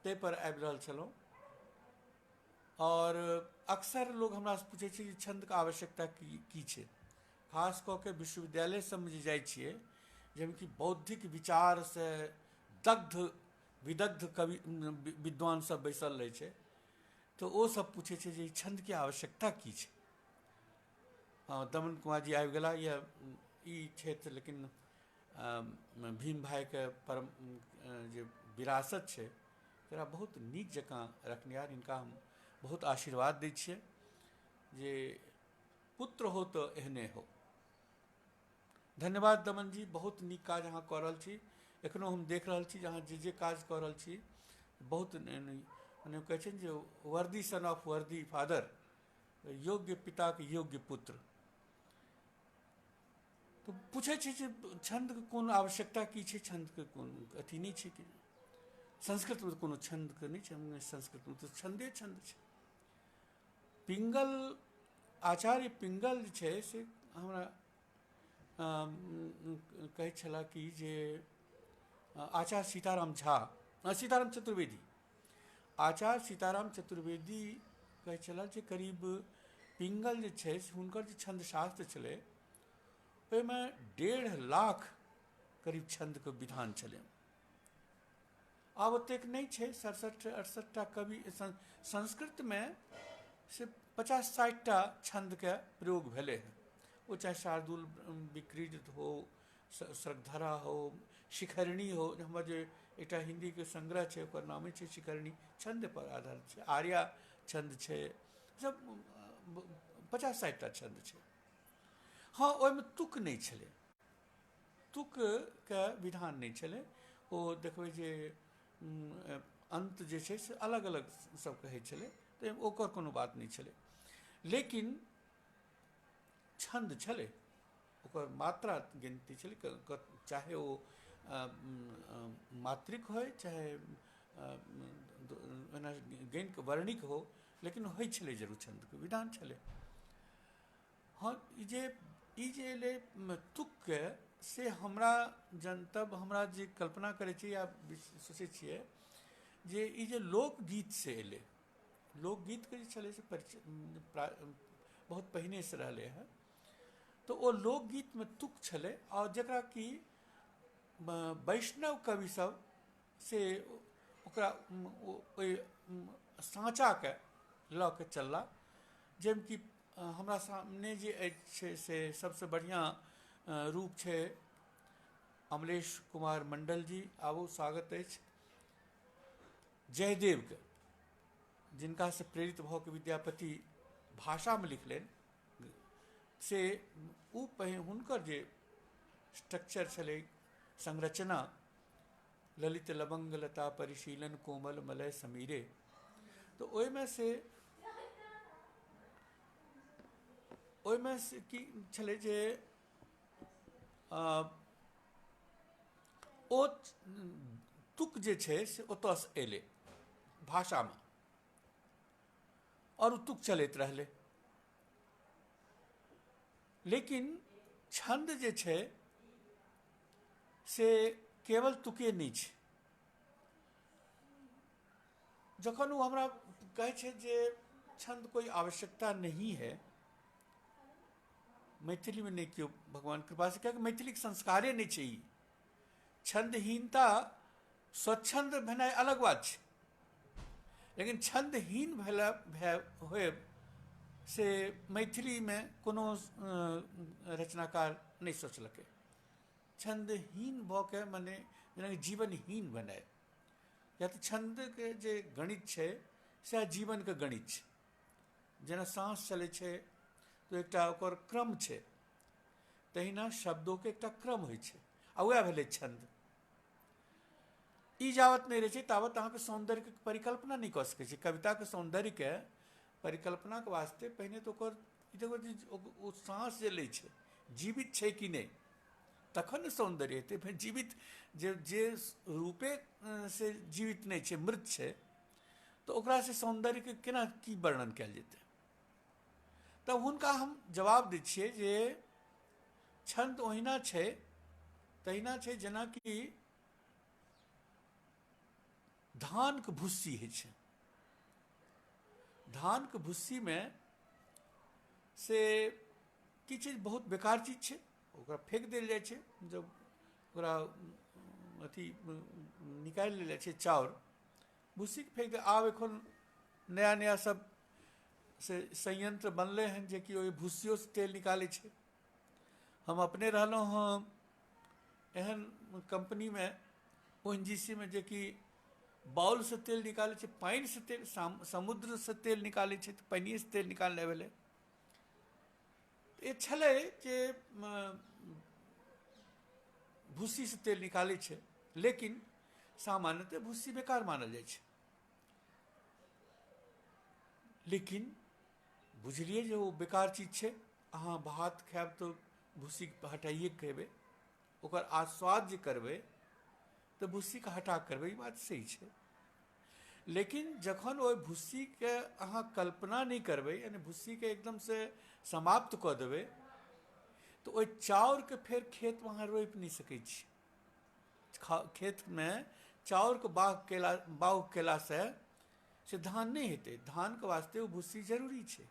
ताहिपर आबि रहल छलहुँ। आओर अक्सर लोग हमरासँ पूछै छै जे छन्दके आवश्यकता की की छै। खास कऽ के विश्वविद्यालय सबमे जे जाइ छियै, जाहिमे कि बौद्धिक विचारसँ दग्ध विदग्ध कवि विद्वान सब बैसल रहै छै, तऽ ओ सब पूछै छै जे ई छन्दके आवश्यकता की छै। हँ, दमन कुमार जी आबि गेला। या ई क्षेत्र लेकिन भीम भाइके परम जे विरासत छै तकरा बहुत नीक जकाँ रखनिहार, हिनका हम बहुत आशीर्वाद दै छियै जे पुत्र हो तऽ एहने हो। धन्यवाद दमन जी, बहुत नीक काज अहाँ कऽ रहल छी। एखनो हम देख रहल छी जे अहाँ जे जे काज कऽ रहल छी बहुत मने कहै छै ने जे worthy son of worthy father, योग्य पिताके योग्य पुत्र। तऽ पूछै छै जे छन्दके कोन आवश्यकता की छै, छन्दके कोन अथी नहि छै, कि संस्कृतमे तऽ कोनो छन्दके नहि छै। संस्कृतमे तऽ छन्दे छन्द छै। पिंगल, आचार्य पिंगल जे छै से हमरा कहै छलाह कि जे आचार्य सीताराम झा, सीताराम चतुर्वेदी, आचार्य सीताराम चतुर्वेदी कहै छलाह जे करीब पिंगल जे छै से हुनकर जे छन्दशास्त्र छलै ओहिमे 1.5 लाख करीब छन्दके विधान छलै। आब ओतेक नहि छै, 67 68टा कवि संस्कृतमे से 50-60टा छन्दके प्रयोग भेलै हँ। ओ चाहे शार्दुल विक्रीडित हो, श्रद्धरा हो, शिखरणी हो। हमर जे एकटा हिन्दीके संग्रह छै, ओकर नामे छै शिखरणी, छन्दपर आधारित छै। आर्या छन्द छै, सब 50-60टा छन्द छै। हँ, ओहिमे तुक नहि छलै, तुकके विधान नहि छलै। ओ देखबै जे अन्त जे छै से अलग अलग सब कहै छलै, तऽ ओकर कोनो बात नहि छलै। लेकिन छन्द छलै, ओकर मात्रा गिनती छलै, चाहे ओ मात्रिक होइ, चाहे एना गिन वर्णिक हो, लेकिन होइ छलै जरूर, छन्दके विधान छलै। हँ, ई जे एलै तुकके, से हमरा जनतब, हमरा जे कल्पना करै छी या सोचै छियै जे ई जे लोकगीत से एलै, लोकगीतके जे छलै से परिचय बहुत पहिनेसँ रहलै हँ। तऽ ओ लोकगीतमे तुक छलै आओर जकरा कि वैष्णव कवि सब से ओकरा ओहि साँचाके लऽ के चलला, जाहिमे कि हमरा सामने जे अछि से सबसँ बढ़िआँ रूप छै। अमलेश कुमार मण्डल जी, आबू, स्वागत अछि। जयदेवके, जिनकासँ प्रेरित भऽ के विद्यापति भाषामे लिखलनि, से ओ हुनकर जे स्ट्रक्चर छलै, संरचना, ललित लवंग लता परिशीलन कोमल मलय समीरे, तऽ ओहिमे से की छलै जे ओ तुक जे छै से ओतयसँ एलै भाषामे आओर ओ तुक चलैत रहलै। लेकिन छन्द जे छै से केवल तुके नहि छै। जखन ओ हमरा कहै छै जे छन्द कोई आवश्यकता नहीं है मैथिलीमे, नहि केओ भगवान कृपासँ, कियाकि मैथिलीके संस्कारे नहि छै ई छन्दहीनता। स्वच्छन्द भेनाइ अलग बात छै, लेकिन छन्दहीन भेला होयब से मैथिलीमे कोनो रचनाकार नहि सोचलकै। छन्दहीन भऽ के मने जेनाकि जीवनहीन भेनाइ, या तऽ छन्दके जे गणित छै सएह जीवनके गणित छै। जेना साँस चलै छै तऽ एकटा ओकर क्रम छै, तहिना शब्दोके एकटा क्रम होइ छै आ वएह भेलै छन्द। ई जावत नहि रहै छै तावत अहाँके सौन्दर्यके परिकल्पना नहि कऽ सकै छी। कविताके सौन्दर्यके परिकल्पनाके वास्ते पहिने तऽ ओकर ई देखबै जे ओ साँस जे लै छै, जीवित छै कि नहि, तखन ने सौन्दर्य हेतै। फेर जीवित जे जे रूपे से जीवित नहि छै, मृत छै, तऽ ओकरा से सौन्दर्यके केना की वर्णन कयल जेतै? तब हुनका हम जवाब दै छियै जे छन्द ओहिना छै, तहिना छै जेनाकि धानके भुस्सी होइ छै। धानके भुस्सीमे से किछु चीज बहुत बेकार चीज छै, ओकरा फेक देल जाइ छै। जब ओकरा अथी निकालि लेल जाइ छै, चाउर भुस्सीके फेक दे। आब एखन नया नया सब से संयंत्र बनलै हन जेकि ओहि भुस्सियोसँ तेल निकालै छै। हम अपने रहलहुँ हँ एहन कम्पनीमे, ONGC मे, जेकि बाउलसँ तेल निकालै छै, पानिसँ तेल, समुद्रसँ तेल निकालै छै, तऽ पानिएसँ तेल निकालनाइ भेलै। ई छलै जे भुस्सीसँ तेल निकालै छै, लेकिन सामान्यतः भुस्सी बेकार मानल जाइ छै। लेकिन बुझलियै जे ओ बेकार चीज छै। अहाँ भात खायब तऽ भुस्सीके हटाइए खेबै, ओकर आस्वाद जे करबै तऽ भुस्सीके हटा करबै, ई बात सही छै। लेकिन जखन ओहि भुस्सीके अहाँ कल्पना नहि करबै, यानी भुस्सीके एकदमसँ समाप्त कऽ देबै, तऽ ओहि चाउरके फेर खेतमे अहाँ रोपि नहि सकै छी। खेतमे चाउरके बाग केला, बाउग केलासँ से धान नहि हेतै। धानके वास्ते ओ भूसी जरूरी छै।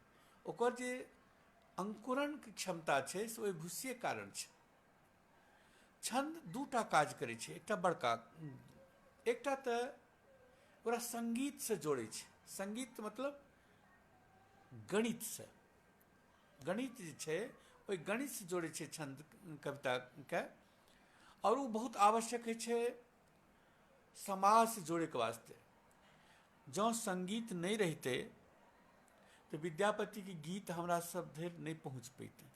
ओकर जे अंकुरणके क्षमता छै से ओहि भूसिए कारण छै। छन्द दूटा काज करै छै, एकटा बड़का, एकटा तऽ ओकरा सङ्गीतसँ जोड़ै छै। सङ्गीत मतलब गणितसँ, गणित जे छै ओहि गणितसँ जोड़ै छै छन्द कविताके। आओर ओ बहुत आवश्यक होइ छै समाजसँ जोड़ैके वास्ते। जँ सङ्गीत नहि रहितै तऽ विद्यापतिके गीत हमरा सब धरि नहि पहुँच पैतै।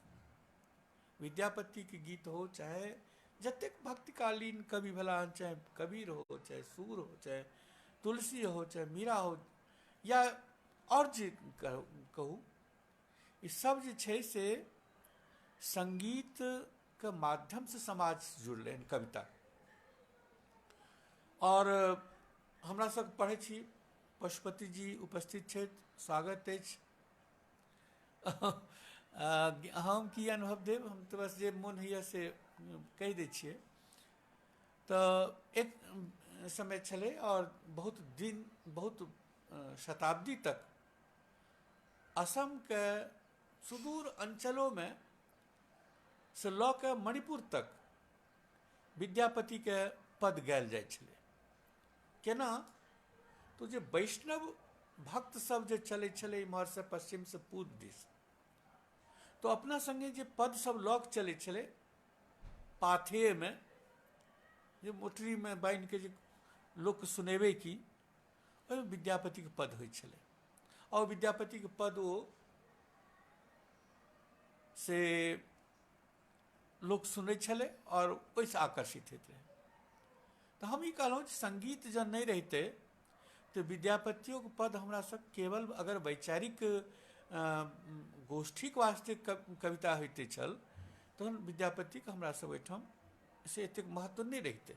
विद्यापतिके गीत हो चाहे जतेक भक्तिकालीन कवि भेला हन, चाहे कबीर हो, चाहे सूर हो, चाहे तुलसी हो, चाहे मीरा हो, या आओर जे कहू, ई सब जे छै से सङ्गीतके माध्यमसँ समाज जुड़लै हन कविता। आओर हमरा सब पढ़ै छी, पशुपति जी उपस्थित छथि, स्वागत अछि। हम की अनुभव देब, हम तऽ बस जे मोन होइए से कहि दै छियै। तऽ एक समय छलै आओर बहुत दिन, बहुत शताब्दी तक असमके सुदूर अञ्चलोमे से लऽ कऽ मणिपुर तक विद्यापतिके पद गायल जाइ छलै। केना? तऽ जे वैष्णव भक्त सब जे चलै छलै इम्हरसँ पश्चिमसँ पूर्व दिस, तऽ अपना सङ्गे जे पद सब लऽ कऽ चलै छलै पाथेयमे, जे मोटरीमे बान्हिके जे लोकके सुनेबै की, ओहिमे विद्यापतिके पद होइ छलै। आओर विद्यापतिके पद ओ से लोक सुनै छलै आओर ओहिसँ आकर्षित होइत रहै। तऽ हम ई कहलहुँ जे सङ्गीत जँ नहि रहितै तऽ विद्यापतियोके पद हमरा सब केवल अगर वैचारिक गोष्ठीके वास्ते कविता होइते छल तहन विद्यापतिके हमरा सब ओहिठाम से एतेक महत्व नहि रहितै,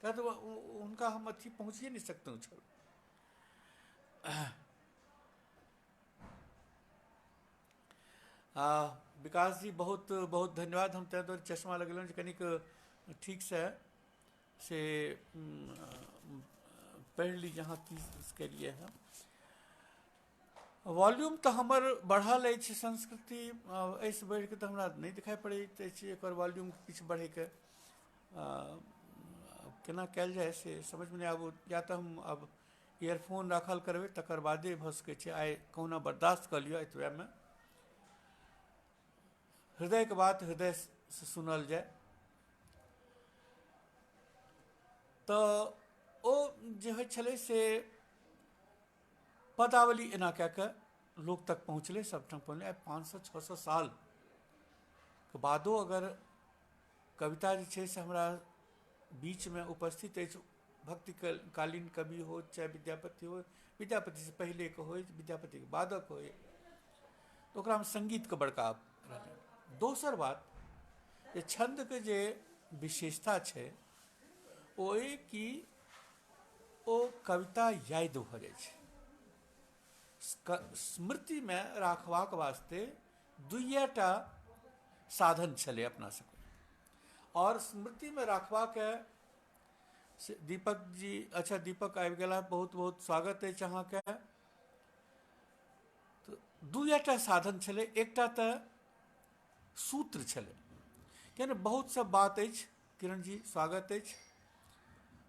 किएक तऽ हुनका हम अथी पहुँचिए नहि सकतहुँ छल। विकास जी बहुत बहुत धन्यवाद। हम ताहि दुआरे चश्मा लगेलहुँ जे कनिक ठीकसँ से पढ़ि ली जे अहाँ की केलियै हँ। वॉल्यूम तऽ हमर बढ़ल अछि संस्कृति, एहिसँ बढ़िकऽ तऽ हमरा नहि देखाइ पड़ैत अछि एकर वॉल्यूम किछु बढ़ैके केना कयल जाय से समझमे नहि आबू। या तऽ हम आब इयरफोन राखल करबै तकर बादे भऽ सकै छै। आइ कहुना बर्दाश्त कऽ लिअ, एतबेमे हृदयके बात हृदयसँ सुनल जाय। तऽ ओ जे होइ छलै से पदावली एना कए कऽ लोक तक पहुँचलै, सबठाम पहुँचलै। आइ 500-600 सालके बादो अगर कविता जे छै से हमरा बीचमे उपस्थित अछि, भक्तिकालीन कवि हो चाहे विद्यापति हो, विद्यापतिसँ पहिलेके होइ, विद्यापतिके बादक होइ, तऽ ओकरामे सङ्गीतके बड़का रहलै। दोसर बात जे छन्दके जे विशेषता छै ओ अइ कि ओ कविता यादि भऽ जाइ छै। स्मृतिमे राखबाक वास्ते दुइएटा साधन छलै अपना सबके, आओर स्मृतिमे राखबाक से दीपक जी, अच्छा दीपक आबि गेला, बहुत बहुत स्वागत अछि अहाँके। तऽ दुइएटा साधन छलै, एकटा तऽ सूत्र छलै, किया ने बहुत सब बात अछि। किरण जी स्वागत अछि।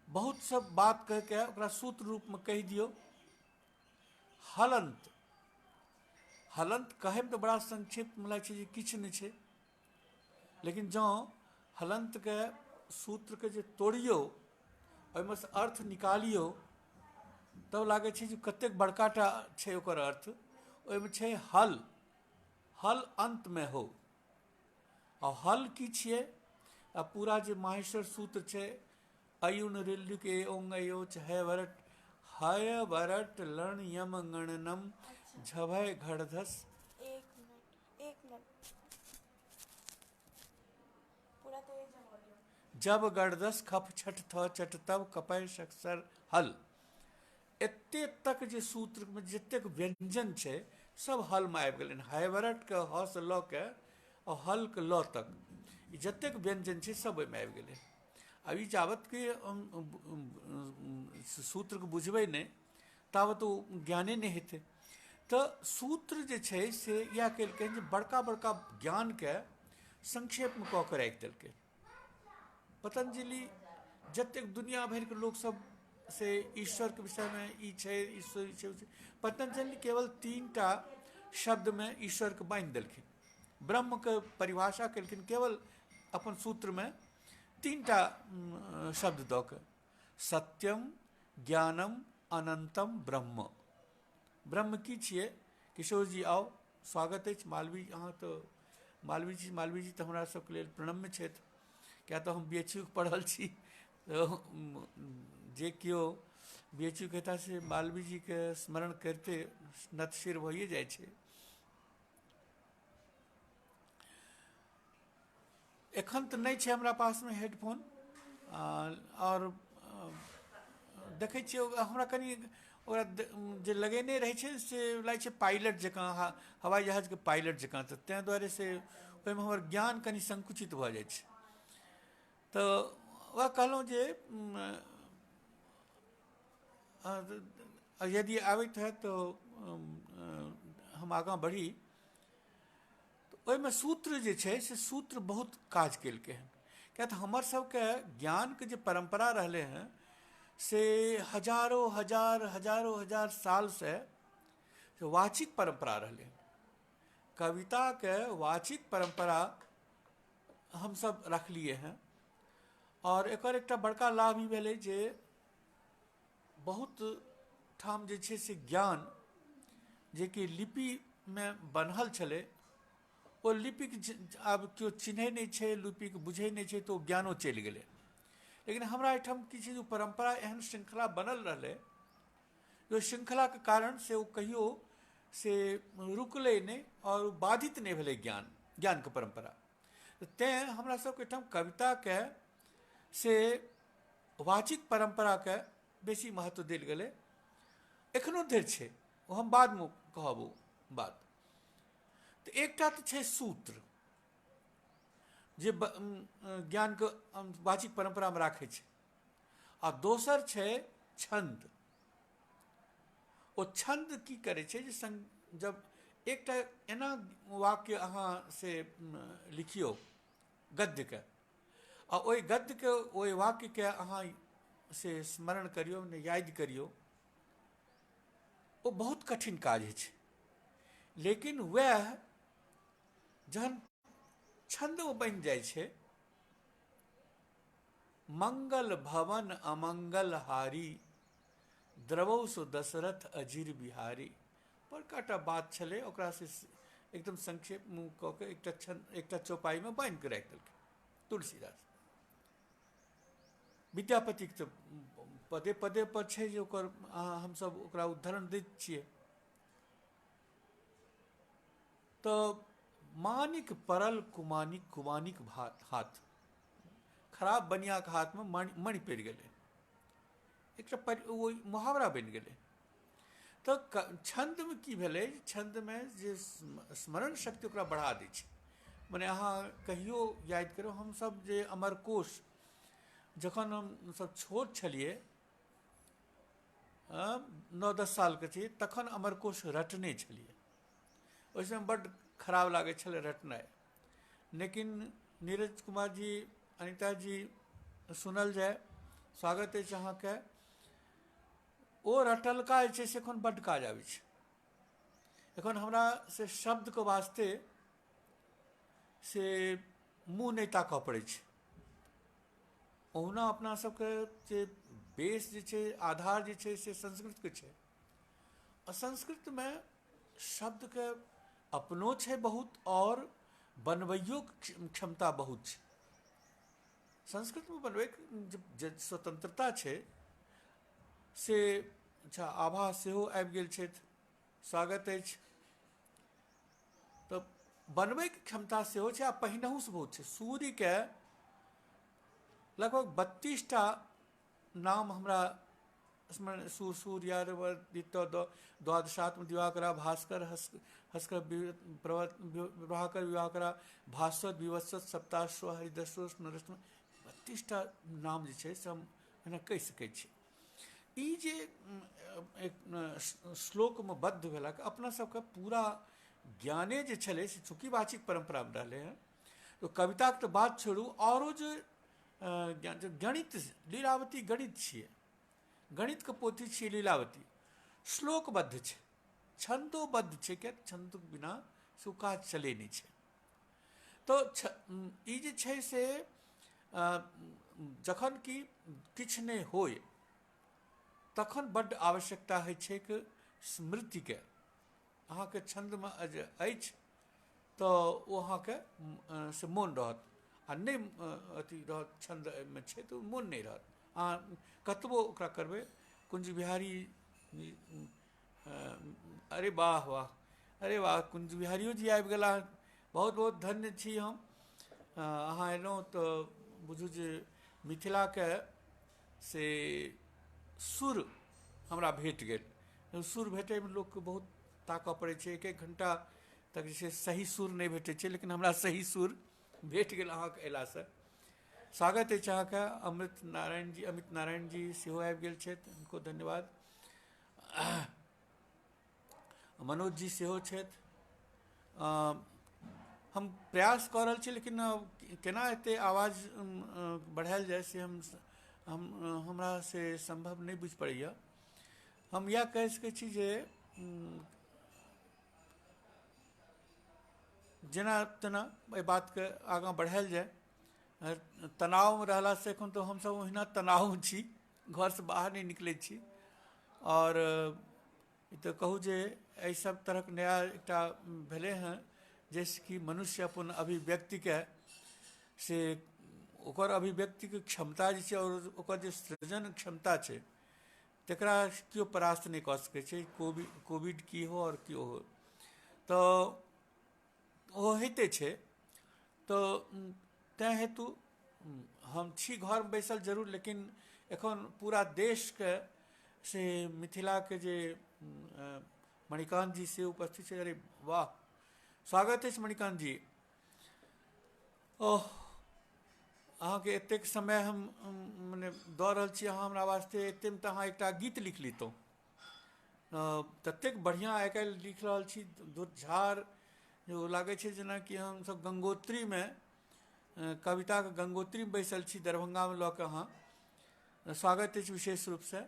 बहुत सब बात कहिके ओकरा सूत्र रूपमे कहि दियौ। हलन्त, हलन्त कहैमे तऽ बड़ा संक्षिप्तमे लागै छै जे किछु नहि छै, लेकिन जँ हलन्तके सूत्रके जे तोड़ियौ, ओहिमे सँ अर्थ निकालियौ, तब लागै छै जे कतेक बड़का टा छै ओकर अर्थ। ओहिमे छै हल, हल अन्तमे हो, आ हल की छियै? आ पूरा जे माहेश्वर सूत्र छै, अयुन ऋल्लुक ए ओंग अयोच हय वरट, हय वरट लण यम गणनम झभय घड़धस। एक मिनट, एक मिनट, पूरा तेज है वॉल्यूम। जब गड़दस खप छठ थ चट तब कपय सक्सर हल। एते तक जे सूत्रमे जतेक व्यंजन छै सब हलमे आबि गेलै। हयवरटके ह सँ लऽ के आओर हलके ल तक ई जतेक व्यंजन छै सब ओहिमे आबि गेलै। आब ई जाबत कि हम सूत्रके बुझबै नहि ताबत ओ ज्ञाने नहि हेतै। तऽ सूत्र जे छै से इएह केलकै जे बड़का बड़का ज्ञानके संक्षेपमे कऽ के राखि देलकै। पतञ्जलि जतेक दुनिया भरिके लोकसभ से ईश्वरके विषयमे ई छै, ईश्वर ई छै, ओ छै, पतञ्जलि केवल 3टा शब्दमे ईश्वरके बान्हि देलखिन। ब्रह्मके परिभाषा केलखिन केवल अपन सूत्रमे 3टा शब्द दऽ कऽ, सत्यम ज्ञानम अनंतम ब्रह्म। ब्रह्म की छियै? किशोरजी आउ, स्वागत अछि। मालवी, अहाँ तऽ मालवीजी, मालवीजी तऽ हमरा सबके लेल प्रणम्य छथि, किया तऽ हम BHU के पढ़ल छी। जे केओ BHU के हेता से मालवीजीके स्मरण करिते नतशिर भइए जाइ छै। एखन तऽ नहि छै हमरा पासमे हेडफोन, आओर देखै छियै हमरा कनि ओकरा जे लगेने रहै छै से लागै छै पायलट जकाँ, हवाई जहाजके पायलट जकाँ, तऽ ताहि दुआरे से ओहिमे हमर ज्ञान कनि संकुचित भऽ जाइ छै। तऽ वएह कहलहुँ जे यदि आबैत हैत तऽ हम आगाँ बढ़ी। ओहिमे सूत्र जे छै से सूत्र बहुत काज केलकै हँ, किया तऽ हमर सबके ज्ञानके जे परम्परा रहलै हँ से हजारो हजार हजारो हजार सालसँ वाचिक परम्परा रहलै हँ। कविताके वाचिक परम्परा हमसब रखलियै हँ, आओर एकर एकटा बड़का लाभ ई भेलै जे बहुत ठाम जे छै से ज्ञान जेकि लिपिमे बन्हल छलै ओ लिपिके आब केओ चिन्है नहि छै, लिपिके बुझै नहि छै, तऽ ओ ज्ञानो चलि गेलै। लेकिन हमरा एहिठाम की छै जे ओ परम्परा एहन श्रृंखला बनल रहलै जे ओहि श्रृंखलाके कारण से ओ कहियो से रुकलै नहि आओर बाधित नहि भेलै ज्ञानके परम्परा। तेँ हमरा सबके एहिठाम कविताके से वाचिक परम्पराके बेसी महत्व देल गेलै, एखनो धरि छै, ओ हम बादमे कहब ओ बात। तऽ एकटा तऽ छै सूत्र जे ज्ञानके वाचिक परम्परामे राखै छै, आ दोसर छै छन्द। ओ छन्द की करै छै जे जब एकटा एना वाक्य अहाँ से लिखियौ गद्यके, आ ओहि गद्यके ओहि वाक्यके अहाँ से स्मरण करियौ, याद करियौ, ओ बहुत कठिन काज होइ छै। लेकिन वएह जहन छन्दमे बनि जाइ छै, मंगल भवन अमंगल हारी द्रवौ सो दशरथ अजीर बिहारी, बड़का टा बात छलै, ओकरा से एकदम संक्षेप मुँह कऽ के एकटा छंद एकटा चौपाईमे बान्हि कऽ राखि देलकै तुलसीदास। विद्यापतिके तऽ पदे पदे पर छै जे ओकर हमसब ओकरा उद्धरण दैत छियै। तऽ मानिक परल कुमानिक कुमानिक हाथ, खराब बनियाके हाथमे मणि पड़ि गेलै, एकटा ओ मुहावरा बनि गेलै। तऽ छन्दमे की भेलै, छन्दमे जे स्मरण शक्ति ओकरा बढ़ा दै छै। मने अहाँ कहियो याद करू, हमसब जे अमरकोश जखन हमसब छोट छलियै, 9-10 सालके छियै, तखन अमरकोश रटने छलियै। ओहि समय बड्ड खराब लागै छलै रटनाइ, लेकिन नीरज कुमार जी, अनिता जी सुनल जाय, स्वागत अछि अहाँके। ओ रटलका जे छै से एखन बड्ड काज आबै छै। एखन हमरा से शब्दके वास्ते से मुँह नहि ताकऽ पड़ै छै। ओहुना अपना सबके जे बेस जे छै, आधार जे छै से संस्कृतके छै, आ संस्कृतमे शब्दके अपनो छै बहुत और बनबैयोके क्षमता बहुत छै। संस्कृतमे बनबैके जे स्वतंत्रता छै से। अच्छा, आभा सेहो आबि गेल छथि, स्वागत अछि। तऽ बनबैके क्षमता सेहो छै आ पहिनहुसँ बहुत छै। सूर्यके लगभग 32टा नाम हमरा स्मरण, सूर्य द्वादशात्म दिवाकरा भास्कर हस्कर प्रभाकर विवाकरा भास्वत विवस्वत सप्ताश्व हरिदश्व नरस्व, 32टा नाम जे छै से हम एना कहि सकै छी। ई जे एक श्लोकमे बद्ध भेलक, अपना सबके पूरा ज्ञाने जे छलै से चूँकि वाचिक परम्परामे रहलै हँ, तऽ कविताके तऽ बात छोड़ू, आओरो जे गणित, लीलावती गणित छियै, गणितके पोथी छियै लीलावती, श्लोकबद्ध छै, छन्दोबद्ध छै, किएक छन्दके बिना से ओ काज चलै नहि छै। तऽ ई जे छै से जखन कि किछु नहि होइ तखन बड्ड आवश्यकता होइ छैक स्मृतिके। अहाँके छन्दमे जे अछि तऽ ओ अहाँके से मोन रहत, आ नहि अथी रहत छन्दमे छै तऽ ओ मोन नहि रहत, अहाँ कतबो ओकरा करबै। कुञ्ज बिहारी, अरे वाह वाह, अरे वाह, कुञ्ज बिहारियो जी आबि गेलाह, बहुत बहुत धन्य छी हम। अहाँ एलहुँ तऽ बुझू जे मिथिलाके से सुर हमरा भेट गेल। सुर भेटैमे लोकके बहुत ताकऽ पड़ै छै, एक एक घण्टा तक जे छै सही सुर नहि भेटै छै, लेकिन हमरा सही सुर भेट गेल अहाँके अयलासँ। स्वागत अछि अहाँके। अमृत नारायण जी, अमित नारायण जी सेहो आबि गेल छथि, हुनको धन्यवाद। मनोज जी सेहो छथि। हम प्रयास कऽ रहल छी, लेकिन केना एते आवाज बढ़ायल जाय से हम हमरा से सम्भव नहि बुझि पड़ैया। हम इएह कहि सकै छी जे जेना तेना एहि बातके आगाँ बढ़ायल जाय। तनावमे रहलासँ एखन तऽ हमसब ओहिना तनावमे छी, घरसँ बाहर नहि निकलै छी। आओर ई तऽ कहू जे एहि सब तरहक नया एकटा भेलै हँ, जाहिसँ कि मनुष्य अपन अभिव्यक्तिके से ओकर अभिव्यक्तिके क्षमता जे छै आओर ओकर जे सृजन क्षमता छै तकरा केओ परास्त नहि कऽ सकै छै, कोविड की हो आओर केओ हो, तऽ ओ होइते छै। तऽ तैँ हेतु हम छी घरमे बैसल जरूर, लेकिन एखन पूरा देशके से मिथिलाके जे मणिकान्त जी से उपस्थित छै। अरे वाह, स्वागत अछि मणिकान्त जी। ओह, अहाँके एतेक समय हम मने दऽ रहल छी अहाँ हमरा वास्ते, एतेकमे तऽ अहाँ एकटा गीत लिख लितहुँ। ततेक बढ़िआँ आइ काल्हि लिख रहल छी, धुरझाड़ ओ लागै छै जेनाकि हमसब गंगोत्रीमे, कविताके गंगोत्रीमे बैसल छी दरभंगामे लऽ कऽ। अहाँ स्वागत अछि विशेष रूपसँ।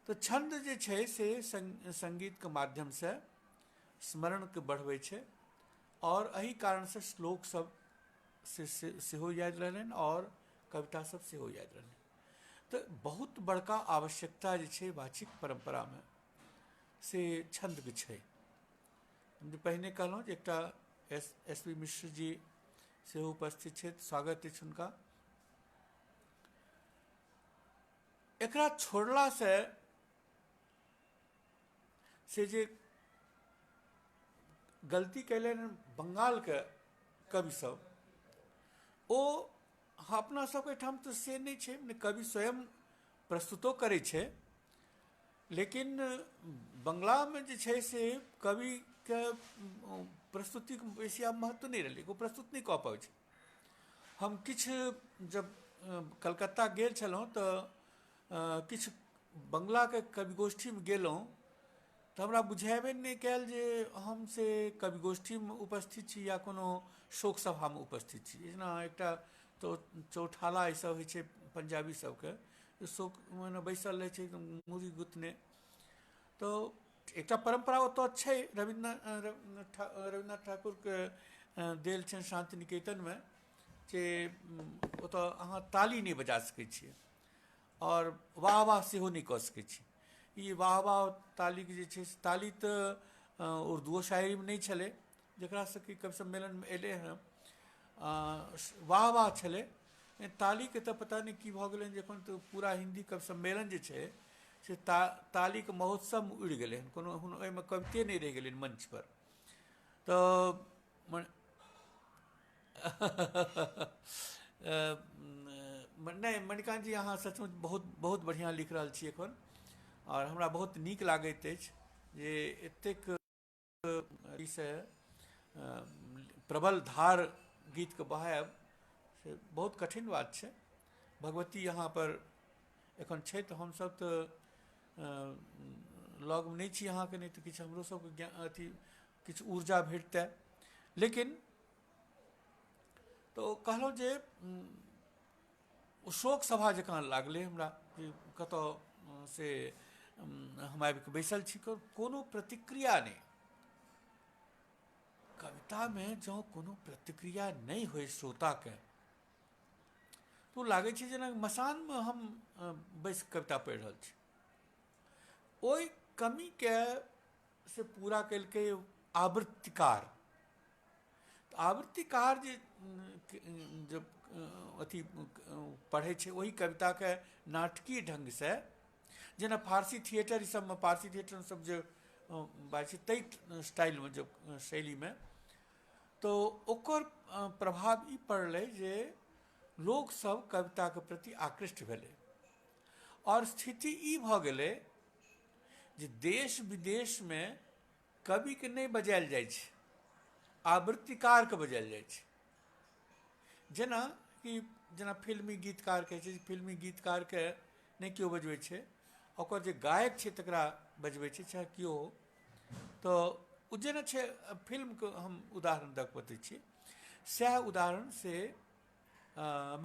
तऽ छन्द जे छै से सङ्गीतके माध्यमसँ स्मरणके बढ़बै छै, आओर एहि कारणसँ श्लोक सब से सेहो याद रहलनि आओर कविता सब सेहो याद रहलनि। तऽ बहुत बड़का आवश्यकता जे छै वाचिक परम्परामे से छन्दके छै। हम जे पहिने कहलहुँ जे एकटा एस पी मिश्र जी सेहो उपस्थित छथि, स्वागत अछि हुनका। एकरा छोड़लासँ से जे गलती कयलनि बंगालके कवि सब, ओ अपना सबके एहिठाम तऽ से नहि छै, कवि स्वयं प्रस्तुतो करै छै, लेकिन बंगलामे जे छै से कविके प्रस्तुतिके बेसी आब महत्व नहि रहलै, ओ प्रस्तुत नहि कऽ पाबै छै। हम किछु जब कलकत्ता गेल छलहुँ तऽ किछु बंगलाके कवि गोष्ठीमे गेलहुँ तऽ हमरा बुझेबे नहि कयल जे हम से कवि गोष्ठीमे उपस्थित छी या कोनो शोक सभामे उपस्थित छी। जेना एकटा चौठाला ईसब होइ छै पंजाबी सबके, शोक मने बैसल रहै छै एकदम मूड़ी गुथने। तऽ एकटा परम्परा ओतऽ छै, रविन्द्रनाथ ठाकुरके देल छनि शान्ति निकेतनमे जे ओतऽ अहाँ ताली नहि बजा सकै छियै आओर वाह वाह सेहो नहि कऽ सकै छी। ई वाह वाह तालीके जे छै से ताली तऽ उर्दुओ शायरीमे नहि छलै, जकरासँ कि कवि सम्मेलनमे एलै हँ, वाह वाह छलै, तालीके तऽ पता नहि की भऽ गेलै जे एखन तऽ पूरा हिन्दी कवि सम्मेलन जे छै से तालीके महोत्सवमे उड़ि गेलै हन, कोनो ओहिमे कविते नहि रहि गेलै मंचपर। तऽ नहि मणिकान्त जी, अहाँ सचमुच बहुत बहुत बढ़िआँ लिख रहल छी एखन, आओर हमरा बहुत नीक लागैत अछि जे एतेक से प्रबल धार गीतके बहायब से बहुत कठिन बात छै। भगवती यहाँ पर एखन छै तऽ हमसभ तऽ लगमे नहि छी अहाँके, नहि तऽ किछु हमरो सबके ज्ञान अथी किछु ऊर्जा भेटतै। लेकिन तऽ ओ कहलहुँ जे ओ शोक सभा जकाँ लागलै हमरा जे कतऽ से हम आबिके बैसल छी, कोनो प्रतिक्रिया नहि। कवितामे जँ कोनो प्रतिक्रिया नहि होइ श्रोताके तऽ ओ लागै छै जेना मसानमे हम बैस कविता पढ़ि रहल छी। ओहि कमीके से पूरा केलकै आवृत्तिकार। तऽ आवृत्तिकार जे जब अथी पढ़ै छै ओहि कविताके नाटकीय ढङ्गसँ, जेना फारसी थिएटर ई सबमे, पारसी थिएटर सब जे बाजै छै ताहि स्टाइलमे, जे शैलीमे, तऽ ओकर प्रभाव ई पड़लै जे लोकसब कविताके प्रति आकृष्ट भेलै। आओर स्थिति ई भऽ गेलै जे देश विदेशमे कविके नहि बजायल जाइ छै, आवृत्तिकारके बजायल जाइ छै। जेना कि जेना फिल्मी गीतकार कहै छै, फिल्मी गीतकारके नहि केओ बजबै छै, ओकर जे गायक छै तकरा बजबै छै, चाहे केओ हो। तऽ ओ जेना छै फिल्मके हम उदाहरण दऽ कऽ बतबै छी, सएह उदाहरण से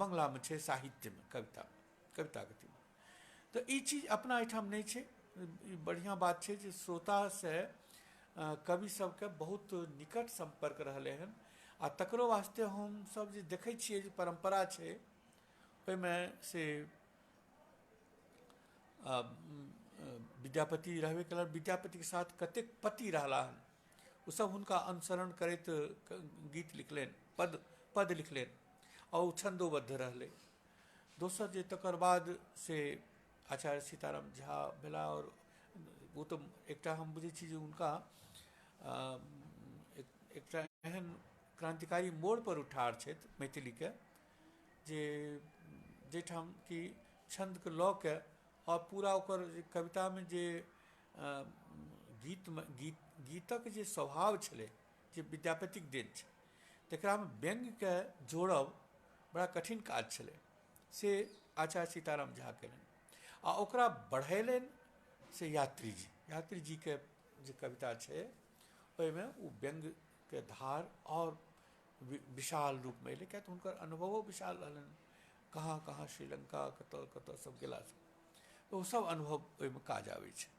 बंगलामे छै साहित्यमे, कवितामे, कविताके अथीमे। तऽ ई चीज अपना एहिठाम नहि छै। ई बढ़िआँ बात छै जे श्रोतासँ कवि सबके बहुत निकट सम्पर्क रहलै हन। आ तकरो वास्ते हमसब जे देखै छियै जे परम्परा छै ओहिमे से विद्यापति रहबे कयलनि, विद्यापतिके साथ कतेक पति रहला हन, ओसब हुनका अनुसरण करैत गीत लिखलनि, पद लिखलनि आ ओ छन्दोबद्ध रहलै। दोसर जे तकर बाद से आचार्य सीताराम झा भेला, आओर ओ तऽ एकटा हम बुझै छी जे हुनका एकटा एहन क्रान्तिकारी मोड़ पर ठाढ़ छथि मैथिलीके, जे जाहिठाम कि छन्दके लऽ के आओर पूरा ओकर जे कवितामे जे गीतमे गीतक जे स्वभाव छलै जे विद्यापतिक देन छै, तकरामे व्यङ्ग्यके जोड़ब बड़ा कठिन काज छलै, से आचार्य सीताराम झा केलनि। आ ओकरा बढ़ेलनि से यात्रीजी। यात्रीजीके जे कविता छै ओहिमे ओ व्यङ्ग्यके धार आओर विशाल रूपमे एलै, किएक तऽ हुनकर अनुभवो विशाल रहलनि, कहाँ कहाँ श्रीलङ्का कतऽ कतऽ सब गेला, तऽ ओ सब अनुभव ओहिमे काज आबै छै,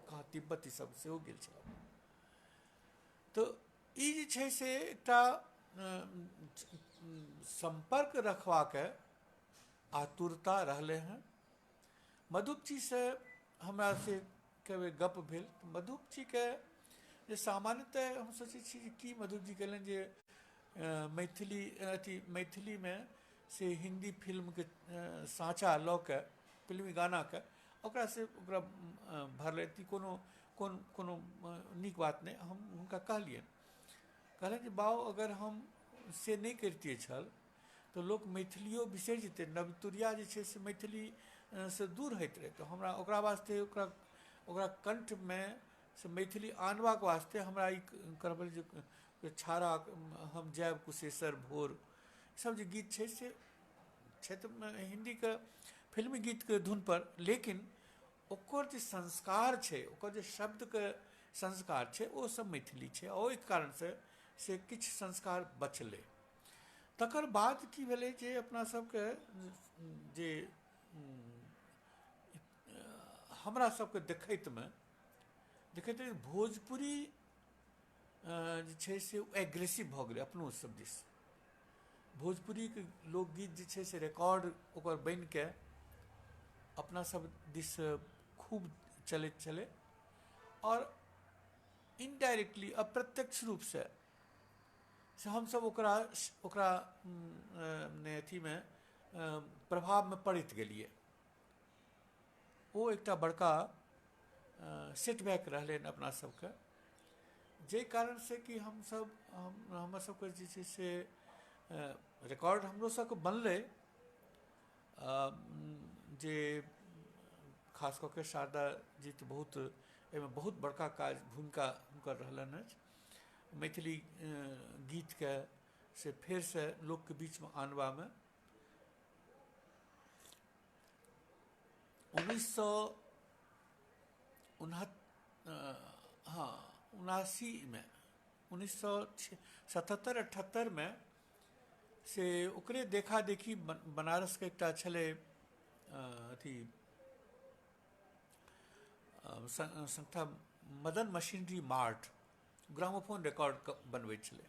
कहाँ तिब्बत ई सब सेहो गेल छल। तऽ ई जे छै से एकटा सम्पर्क रखबाके आतुरता रहलै हँ। मधुपजीसँ हमरा से कए बेर गप भेल। मधुपजीके जे सामान्यतः हम सोचै छी जे की मधुपजी कहलनि जे मैथिली अथी मैथिलीमे से हिन्दी फिल्मके साँचा लऽ के फिल्मी गानाके ओकरा से ओकरा भरलै, कोनो कोन कोनो नीक बात नहि। हम हुनका कहलियनि, कहलनि जे बाउ अगर हम से नहि करितियै छल तऽ लोक मैथिलियो बिसरि जेतै, नवतुरिया जे छै से मैथिली से दूर होइत रहै, तऽ हमरा ओकरा वास्ते ओकरा ओकरा कण्ठमे से मैथिली आनबाक वास्ते हमरा ई करबै जे छाड़ा हम जायब कुशेश्वर भोर, सब जे गीत छै से छै तऽ हिन्दीके फिल्मी गीतके धुनपर, लेकिन ओकर जे संस्कार छै, ओकर जे शब्दके संस्कार छै, ओ सब मैथिली छै। ओहि कारणसँ से किछु संस्कार बचलै। तकर बाद की भेलै जे अपना सबके जे हमरा सबके देखैतमे देखैत भोजपुरी जे छै से एग्रेसिव भऽ गेलै अपनो सब दिस। भोजपुरीके लोकगीत जे छै से रिकॉर्ड ओकर बनिके अपना सब दिस खूब चलैत छलै, आओर इनडायरेक्टली अप्रत्यक्ष रूपसँ से हमसब ओकरा ओकरा अथीमे प्रभावमे पड़ैत गेलियै। ओ एकटा बड़का सेटबैक रहलै अपना सबके, जाहि कारणसँ कि हमसब हमर सबके जे छै से रिकॉर्ड हमरो सबके बनलै, जे खास कऽ के शारदा जी तऽ बहुत एहिमे बहुत बड़का काज भूमिका हुनकर रहलनि अछि मैथिली गीतके से फेरसँ लोकके बीचमे आनबामे। उन्नैस सए हँ 79मे, 1977 78मे से ओकरे देखा देखी बनारसके एकटा छलै अथी संस्था Madan machinery mart, gramophone record बनबै छलै।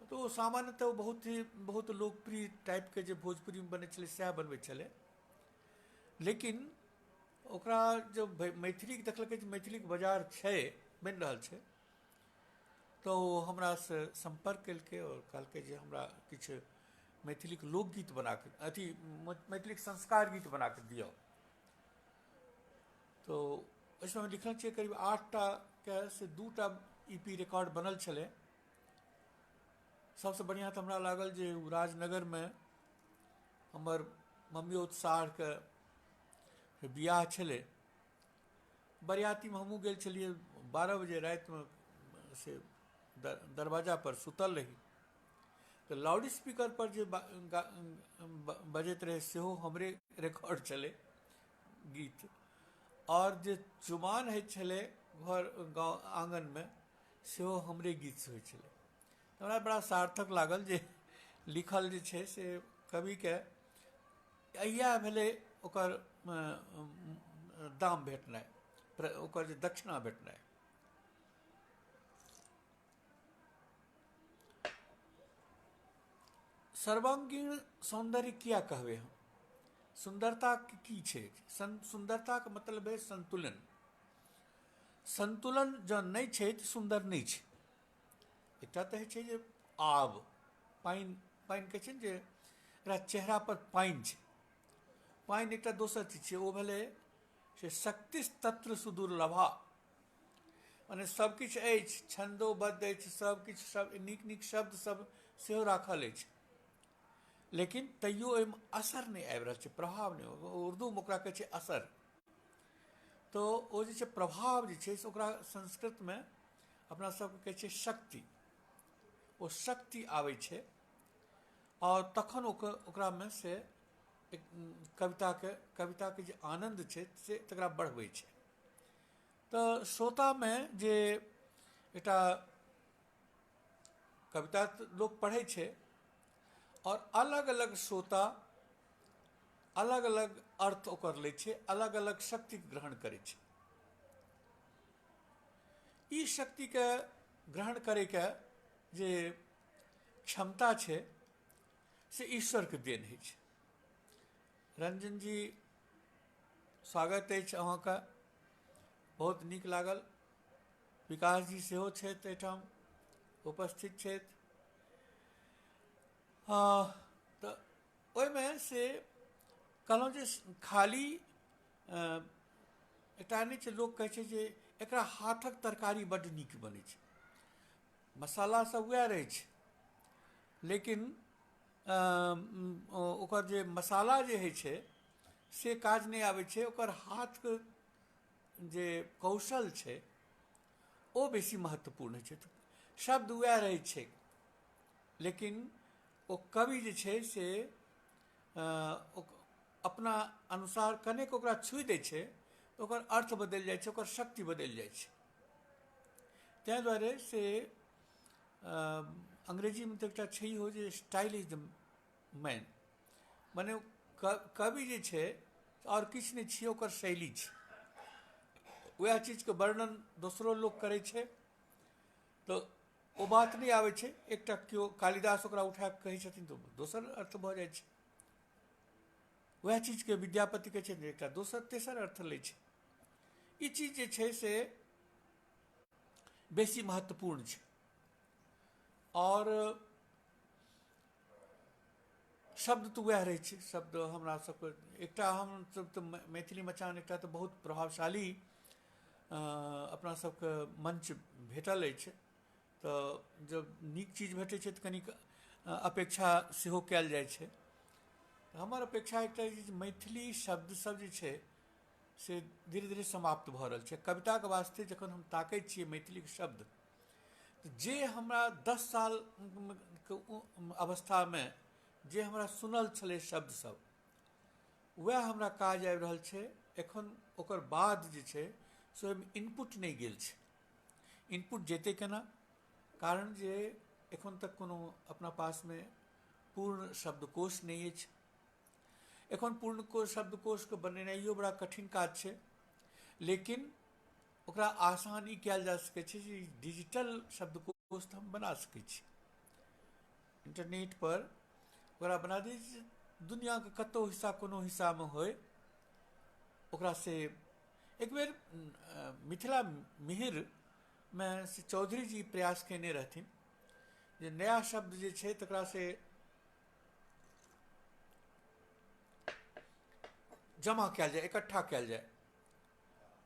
तऽ ओ सामान्यतः बहुत ही बहुत लोकप्रिय टाइपके जे भोजपुरीमे बनै छलै सएह बनबै छलै। लेकिन ओकरा जब मैथिलीके देखलकै जे मैथिलीके बाजार छै, बनि रहल छै, तऽ ओ हमरासँ सम्पर्क केलकै आओर कहलकै जे हमरा किछु मैथिलीके लोकगीत बनाकऽ अथी मैथिलीके संस्कार गीत बनाकऽ दिअ। तऽ ओहि समयमे लिखने छियै करीब 8टाके से 2टा ई पी रिकॉर्ड बनल छलै। सबसँ बढ़िआँ तऽ हमरा लागल जे ओ राजनगरमे हमर ममियौत साढ़के बियाह छलै, बरियातीमे हमहूँ गेल छलियै। 12 बजे रातिमे से दरवाजा पर सुतल रही तऽ लाउड स्पीकर पर जे बजैत रहै सेहो हमरे रिकॉर्ड छलै गीत। आओर जे चुमान होइ छलै घर गाँव आङ्गनमे सेहो हमरे गीतसँ होइ छलै। हमरा बड़ा सार्थक लागल जे लिखल जे छै से कविके इएह भेलै ओकर दाम भेटनाइ, ओकर जे दक्षिणा भेटनाइ। सर्वांगीण सौन्दर्य किया कहबै हम? सुन्दरताके की छै? सुन्दरताके मतलब है संतुलन। संतुलन जँ नहि छै तऽ सुन्दर नहि छै। एकटा तऽ होइ छै जे आब पानि, पानि कहै छै ने जे एकरा चेहरा पर पानि छै, पानि एकटा दोसर चीज छै। ओ भेलै से शक्तिस्तत्र सुदुर्लभा, मने सबकिछु अछि, छन्दोबद्ध अछि, सबकिछु, सब नीक नीक शब्द सब सेहो राखल अछि, लेकिन तैयो ओहिमे असर नहि आबि रहल छै, प्रभाव नहि। उर्दूमे ओकरा कहै छै असर। तऽ ओ जे छै प्रभाव जे छै से ओकरा संस्कृतमे अपना सबके कहै छै शक्ति। ओ शक्ति आबै छै आओर तखन ओकरामे से एक कविताके जे आनन्द छै से तकरा बढ़बै छै। तऽ श्रोतामे जे एकटा कविता लोक पढ़ै छै आओर अलग अलग श्रोता अलग अलग अर्थ ओकर लै छै, अलग अलग शक्तिके ग्रहण करै छै। ई शक्तिके ग्रहण करैके जे क्षमता छै से ईश्वरके देन होइ छै। रंजन जी स्वागत अछि अहाँके, बहुत नीक लागल। विकास जी सेहो छथि एहिठाम उपस्थित छथि। तऽ ओहिमे से कहलहुँ जे खाली एकटा नहि छै, लोक कहै छै जे एकरा हाथक तरकारी बड्ड नीक बनै छै, मसाला सब वएह रहै छै, लेकिन ओकर जे मसाला जे होइ छै से काज नहि आबै छै, ओकर हाथके जे कौशल छै ओ बेसी महत्वपूर्ण होइ छै। शब्द वएह रहै छै, लेकिन ओ कवि जे छै से अपना अनुसार कनेक ओकरा छुइ दै छै तऽ ओकर अर्थ बदलि जाइ छै, ओकर शक्ति बदलि जाइ छै। ताहि दुआरे से अंग्रेजीमे तऽ एकटा छै हो जे स्टाइल is the man, मने कवि जे छै आओर किछु नहि छियै, ओकर शैली छै। वएह चीजके वर्णन दोसरो लोक करै छै तऽ ओ बात नहि आबै छै। एकटा केओ कालिदास ओकरा उठा कऽ कहै छथिन तऽ दोसर अर्थ भऽ जाइ छै। वएह चीजके विद्यापति कहै छथिन, एकटा दोसर तेसर अर्थ लै छै। ई चीज जे छै से बेसी महत्वपूर्ण छै। आओर शब्द तऽ वएह रहै छै। शब्द हमरा सबके एकटा हमसब तऽ मैथिली मचान एकटा तऽ बहुत प्रभावशाली अपना सबके मंच भेटल अछि। तऽ जब नीक चीज भेटै छै तऽ कनिक अपेक्षा सेहो कयल जाइ छै। हमर अपेक्षा एकटा जे मैथिली शब्द सब जे छै से धीरे धीरे समाप्त भऽ रहल छै। कविताके वास्ते जखन हम ताकै छियै मैथिलीके शब्द, तऽ जे हमरा 10 साल के अवस्थामे जे हमरा सुनल छलै शब्द सब, वएह हमरा काज आबि रहल छै। एखन ओकर बाद जे छै से ओहिमे इनपुट नहि गेल छै। इनपुट जेतै केना? कारण जे एखन तक कोनो अपना पासमे पूर्ण शब्दकोश नहि अछि। एखन पूर्ण शब्दकोशके बनेनाइयो बड़ा कठिन काज छै, लेकिन ओकरा आसान ई कयल जा सकै छै जे डिजिटल शब्दकोश तऽ हम बना सकै छी। इंटरनेट पर ओकरा बना दी, दुनिआँके कतहु हिस्सा कोनो हिस्सामे होइ ओकरा से। एक बेर मिथिला मिहिरमे से चौधरी जी प्रयास कयने रहथिन जे नया शब्द जे छै तकरा से जमा कयल जाय, इकट्ठा कयल जाय,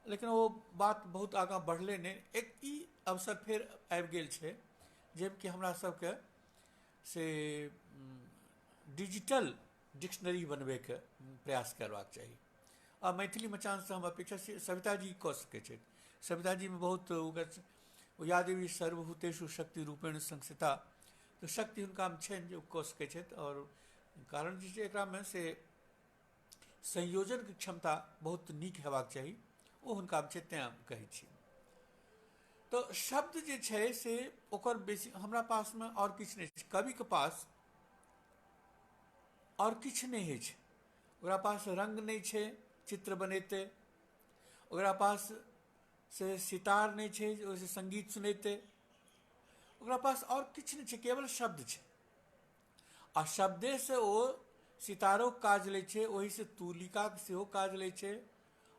लेकिन ओ बात बहुत आगाँ बढ़लै नहि। एक ई अवसर फेर आबि गेल छै जाहिमे हमरा सबके से डिजिटल डिक्शनरी बनबैके प्रयास करबाक चाही। आ मैथिली मचानसँ हम अपेक्षा सविता जी कऽ सकै छथि। सविता जीमे बहुत ओकर या देवी सर्वभूतेषु शक्ति रूपेण संस्थिता, तऽ शक्ति हुनकामे छनि जे ओ कऽ सकै छथि। आओर कारण जे छै एकरामे से संयोजनके क्षमता बहुत नीक हेबाक चाही, ओ हुनकामे छै, तेँ हम कहै छी। तऽ शब्द जे छै से ओकर बेसी हमरा पासमे आओर किछु नहि छै। कविके पास आओर किछु नहि होइ छै, ओकरा पास रङ्ग नहि छै चित्र बनेतै, ओकरा पास से सितार नहि छै जे ओहिसँ सङ्गीत सुनेतै, ओकरा पास आओर किछु नहि छै, केवल शब्द छै। आ शब्देसँ ओ सितारोके काज लै छै, ओहिसँ तूलिकाके सेहो काज लै छै,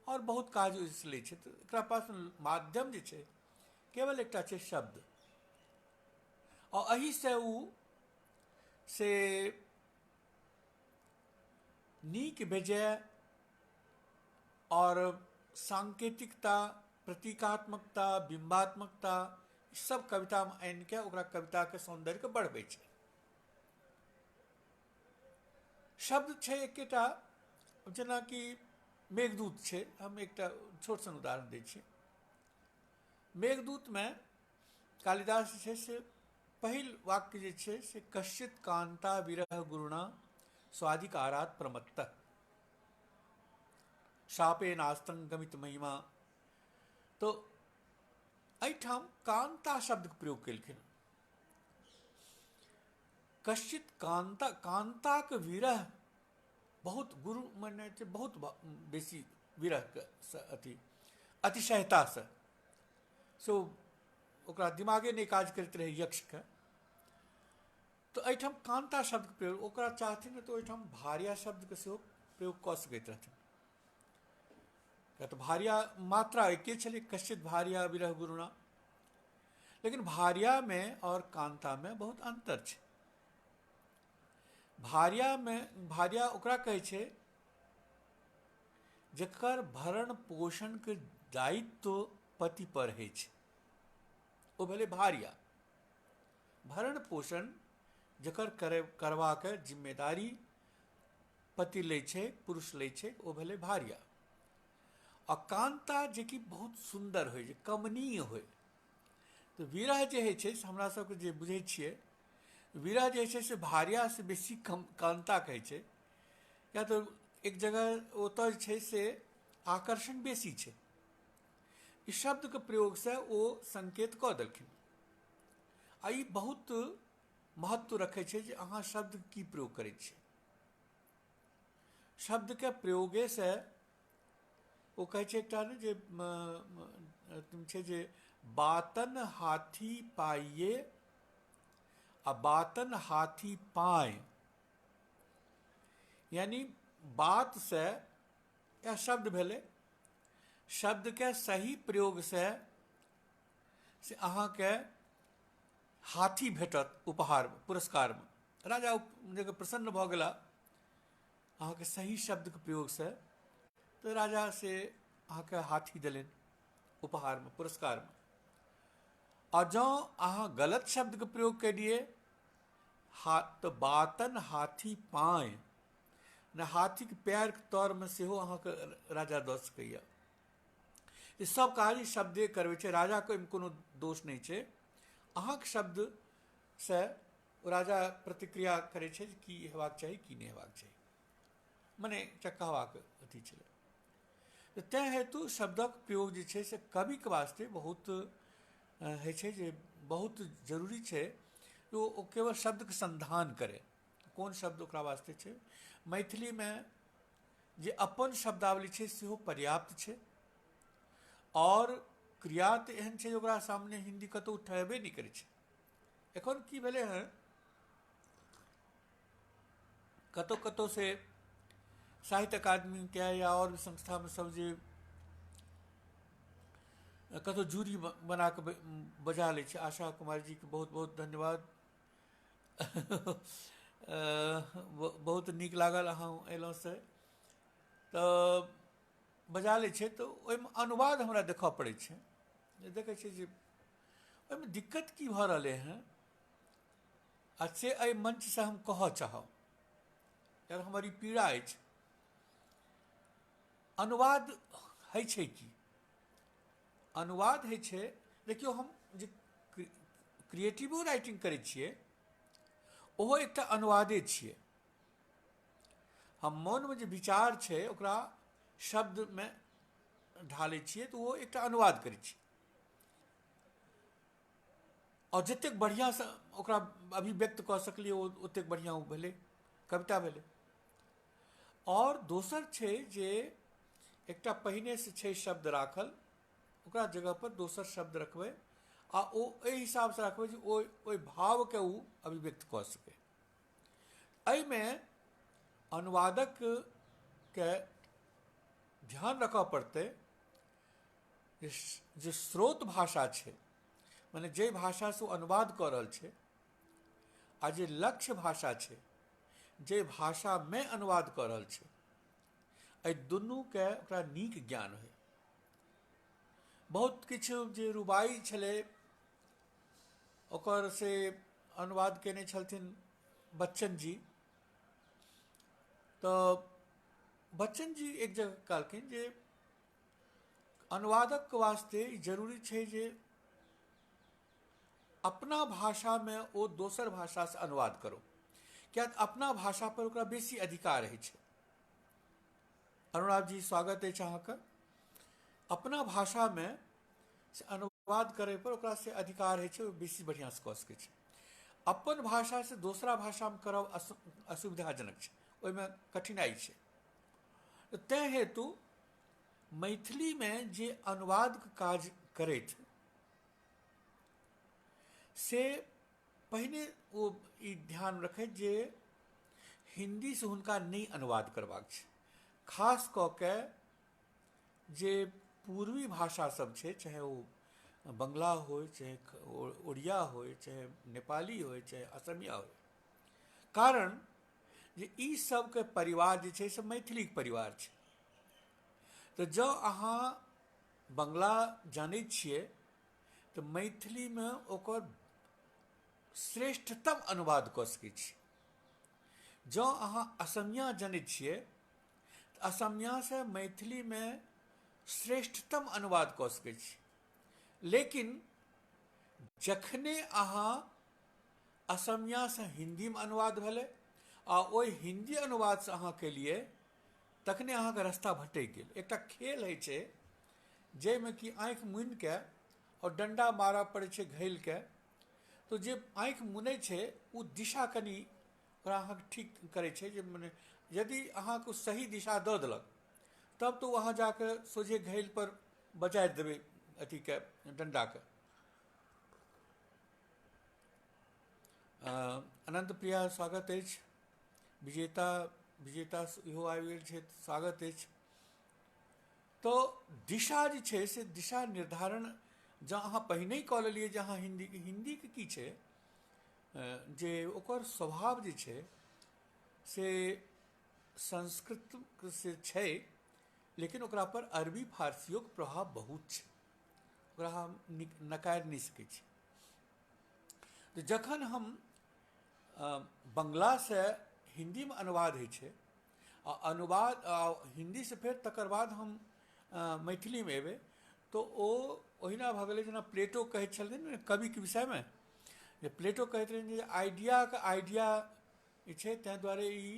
आओर बहुत काज ओहिसँ लै छै। तऽ एकरा पास माध्यम जे छै केवल एकटा छै शब्द, आ एहिसँ ओ से नीक बेजाय आओर सांकेतिकता, प्रतीकात्मकता, बिम्बात्मकता सब कवितामे आनिके ओकरा कविताके सौन्दर्यके बढ़बै छै। शब्द छै एकेटा, जेनाकि मेघदूत छै। हम एकटा छोट सन उदाहरण दै छी। मेघदूतमे कालिदास जे छै से पहिल वाक्य जे छै से कश्चित कान्ता विरह गुरुणा स्वाधिकारात प्रमत्त शापे नास्तंगमित महिमा। तो एहिठाम कान्ता शब्दके प्रयोग केलखिन। कश्चित कान्ता, कान्ताक विरह बहुत गुरु माने छै, बहुत बेसी विरहके अथी अतिशयतासँ से ओकरा दिमागे नहि काज करैत रहै यक्षके। तऽ एहिठाम कान्ता शब्दके प्रयोग ओकरा चाहथिन तऽ ओहिठाम भार्या शब्दके सेहो प्रयोग कऽ सकैत रहथिन, किया तऽ भार्या मात्रा एके छलै, कश्चित भार्या विरह गुरुणा। लेकिन भार्यामे आओर कान्तामे बहुत अन्तर छै। भार्यामे भार्या ओकरा कहै छै जकर भरण पोषणके दायित्व पति पर होइ छै, ओ भेलै भार्या। भरण पोषण जकर करबाक जिम्मेदारी पति लै छै, पुरुष लै छै, ओ भेलै भार्या। आ कान्ता जेकि बहुत सुन्दर होइ छै, कमनीय होइ। तऽ विरह जे होइ छै से हमरा सबके जे बुझै छियै, विरह जे होइ छै से भार्यासँ बेसी कम कान्ता कहै छै, किया तऽ एक जगह ओतऽ जे छै से आकर्षण बेसी छै। ई शब्दके प्रयोगसँ ओ संकेत कऽ देलखिन। आ ई बहुत महत्व रखै छै जे अहाँ शब्द की प्रयोग करै छियै। शब्दके प्रयोगेसँ ओ कहै छै एकटा ने जे छै जे बातन हाथी पाइए आ बातन हाथी पाए, यानी बात से यह शब्द भेलै, शब्दके सही प्रयोगसँ से अहाँके हाथी भेटत उपहारमे, पुरस्कारमे। राजा प्रसन्न भऽ गेला अहाँके सही शब्दके प्रयोगसँ, तऽ राजा से अहाँके हाथी देलनि उपहारमे, पुरस्कारमे। आ जँ अहाँ गलत शब्दके प्रयोग केलियै तऽ बातन हाथी पाए, ने हाथीके पएरके तरमे सेहो अहाँके राजा दऽ सकैए। ई सब काज शब्दे करबै छै, राजाके ओहिमे कोनो दोष नहि छै। अहाँके शब्दसँ ओ राजा प्रतिक्रिया करै छै जे की हेबाक चाही की नहि हेबाक चाही। मने एकटा कहबाक अथी छलै। तऽ तैँ हेतु शब्दक प्रयोग जे छै से कविके वास्ते बहुत होइ छै जे बहुत जरूरी छै ओ केवल शब्दके सन्धान करै, कोन शब्द ओकरा वास्ते छै। मैथिलीमे जे अपन शब्दावली छै सेहो पर्याप्त छै, आओर क्रिया तऽ एहन छै जे ओकरा सामने हिन्दी कतहु ठहरबे नहि करै छै। एखन की भेलै हँ, कतहु कतहु से साहित्य अकादमीके या आओर संस्थामे सब जे कतहु जूरी बना कऽ बजा लै छै। आशा कुमारी जीके बहुत बहुत धन्यवाद, बहुत नीक लागल अहाँ अयलहुँ से। तऽ बजा लै छै तऽ ओहिमे अनुवाद हमरा देखऽ पड़ै छै, जे देखै छियै जे ओहिमे दिक्कत की भऽ रहलै हँ, आ से एहि मंचसँ हम कहऽ चाहब, किएक हमर ई पीड़ा अछि। अनुवाद होइ छै की? अनुवाद होइ छै, देखियौ हम जे क्रिएटिवो राइटिंग करै छियै ओहो एकटा अनुवादे छियै। हम मोनमे जे विचार छै ओकरा शब्दमे ढालै छियै तऽ ओ एकटा अनुवाद करै छियै, आओर जतेक बढ़िआँसँ ओकरा अभिव्यक्त कऽ सकलियै ओ ओतेक बढ़िआँ ओ भेलै, कविता भेलै। आओर दोसर छै जे एकटा पहिनेसँ छै शब्द राखल, ओकरा जगहपर दोसर शब्द रखबै आ ओ एहि हिसाबसँ रखबै जे ओहि भावके ओ अभिव्यक्त कऽ सकै। एहिमे अनुवादकके ध्यान राखऽ पड़तै जे स्रोत भाषा छै, मने जाहि भाषासँ ओ अनुवाद कऽ रहल छै, आ जे लक्ष्य भाषा छै, जाहि भाषामे अनुवाद कऽ रहल छै, एहि दुनूके ओकरा नीक ज्ञान होइ। बहुत किछु जे रुबाइ छलै ओकर से अनुवाद कयने छलथिन बच्चन जी। तऽ बच्चन जी एक जगह कहलखिन जे अनुवादकके वास्ते ई जरूरी छै जे अपना भाषामे ओ दोसर भाषासँ अनुवाद करो, किया तऽ अपना भाषापर ओकरा बेसी अधिकार होइ छै। अनुराग जी स्वागत अछि अहाँके। अपना भाषामे से अनुवाद करै पर ओकरा से अधिकार होइ छै, ओ बेसी बढ़िआँसँ कऽ सकै छै। अपन भाषासँ दोसरा भाषामे करब असुविधाजनक छै, ओहिमे कठिनाइ छै। तैँ हेतु मैथिलीमे जे अनुवादके काज करैत से पहिने ओ ई ध्यान रखैत जे हिन्दीसँ हुनका नहि अनुवाद करबाक छै। खास कऽ के जे पूर्वी भाषा सब छै, चाहे ओ बंगला होइ, चाहे उड़िया होइ, चाहे नेपाली होइ, चाहे असमिया होइ, कारण जे ई सबके परिवार जे छै से मैथिलीके परिवार छै। तऽ जँ अहाँ बंगला जानै छियै तऽ मैथिलीमे ओकर श्रेष्ठतम अनुवाद कऽ सकै छी। जँ अहाँ असमिया जनै छियै तऽ असमियासँ मैथिलीमे श्रेष्ठतम अनुवाद कऽ सकै छी। लेकिन जखने अहाँ असमियासँ हिन्दीमे अनुवाद भेलै आ ओहि हिन्दी अनुवादसँ अहाँ केलियै, तखने अहाँके रास्ता भटकि गेल। एकटा खेल होइ छै जाहिमे कि आँखि मुनिके आओर डण्डा मारऽ पड़ै छै घैलके, तऽ जे आँखि मुनै छै ओ दिशा कनि ओकरा अहाँके ठीक करै छै, जे मने यदि अहाँके सही दिशा दऽ देलक तब तऽ ओ अहाँ जाकऽ सोझे घैलपर बजारि देबै अथीके डण्डाके। अनन्त प्रिया स्वागत अछि, विजेता विजेता इहो आबि गेल छथि, स्वागत अछि। तऽ दिशा जे छै से दिशा निर्धारण जँ अहाँ पहिनहि कऽ लेलियै जे अहाँ हिन्दीके की छै जे ओकर स्वभाव जे छै से संस्कृत से छै, लेकिन ओकरा पर अरबी फारसियोके प्रभाव बहुत छै, ओकरा हम नकारि नहि सकै छी। तऽ जखन हम बंगलासँ हिन्दीमे अनुवाद होइ छै आ अनुवाद हिन्दीसँ फेर तकर बाद हम मैथिलीमे एबै तऽ ओ ओहिना भऽ गेलै जेना प्लेटो कहै छलथिन ने कविके विषयमे, जे प्लेटो कहैत रहथिन जे आइडियाके आइडिया जे छै, ताहि दुआरे ई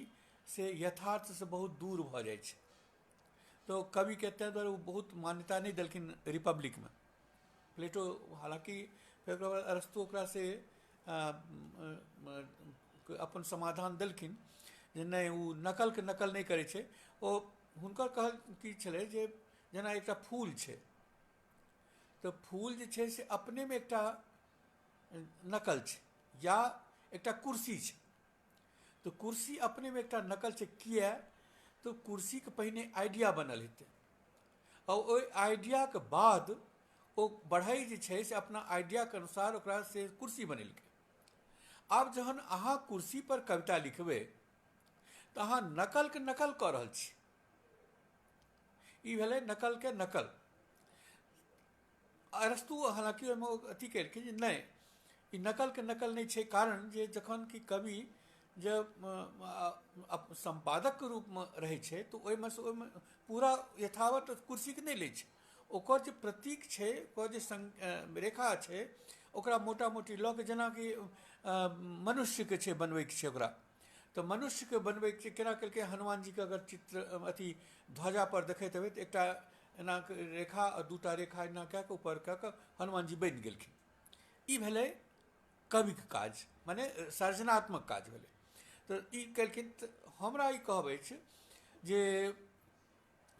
से यथार्थसँ बहुत दूर भऽ जाइ छै। तऽ कविके ताहि दुआरे ओ बहुत मान्यता नहि देलखिन रिपब्लिकमे प्लेटो। हालाँकि फेर ओकर बाद अरस्तु ओकरा से अपन समाधान देलखिन जे नहि, ओ नकलके नकल नहि करै छै। ओ हुनकर कहल की छलै जे जेना एकटा फूल छै, तऽ फूल जे छै से अपनेमे एकटा नकल छै, या एकटा कुर्सी छै तऽ कुर्सी अपनेमे एकटा नकल छै। किया तऽ कुर्सीके पहिने आइडिया बनल हेतै आ ओहि आइडियाके बाद ओ बढ़ई जे छै से अपना आइडियाके अनुसार ओकरा से कुर्सी बनेलकै। आब जहन अहाँ कुर्सी पर कविता लिखबै तऽ अहाँ नकलके नकल कऽ रहल छी। ई भेलै नकलके नकल। अरस्तु हालाँकि ओहिमे ओ अथी केलखिन जे नहि, ई नकलके नकल नहि छै, कारण जे जखन कि कवि जे सम्पादकके रूपमे रहै छै तऽ ओहिमे से ओहिमे पूरा यथावत कुर्सीके नहि लै छै, ओकर जे प्रतीक छै, ओकर जे रेखा छै, ओकरा मोटा मोटी लऽ कऽ, जेनाकि मनुष्यके छै बनबैके छै ओकरा, तऽ मनुष्यके बनबैके छै केना केलकै? हनुमान जीके अगर चित्र अथी ध्वजा पर देखैत हेबै तऽ एकटा एना रेखा आ दूटा रेखा एना कए कऽ ऊपर कए कऽ हनुमान जी बनि गेलखिन। ई भेलै कविके काज, मने सर्जनात्मक काज भेलै। तऽ ई केलखिन। तऽ हमरा ई कहब अछि जे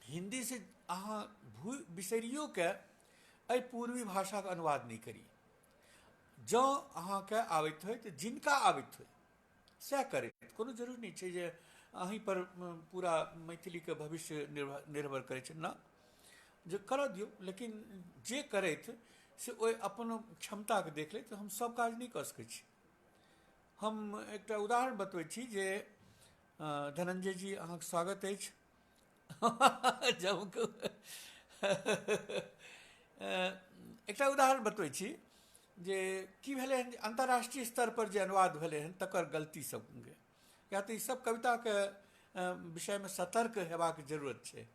हिन्दीसँ अहाँ भू बिसरियोके एहि पूर्वी भाषाके अनुवाद नहि करी। जँ अहाँके आबैत होइ तऽ जिनका आबैत होइ सएह करैत, कोनो जरूरी नहि छै जे अहीँ पर पूरा मैथिलीके भविष्य निर्भर करै छै ने, जे करऽ दियौ, लेकिन जे करथि से ओहि अपन क्षमताके देख लैत। हम सब काज नहि कऽ सकै छी। हम एकटा उदाहरण बतबै छी जे धनञ्जय जी, अहाँके स्वागत अछि। जब एकटा उदाहरण बतबै छी जे की भेलै हन, अन्तर्राष्ट्रीय स्तर पर जे अनुवाद भेलै हन तकर गलती सबके, किया तऽ ई सब कविताके विषयमे सतर्क हेबाक जरूरत छै।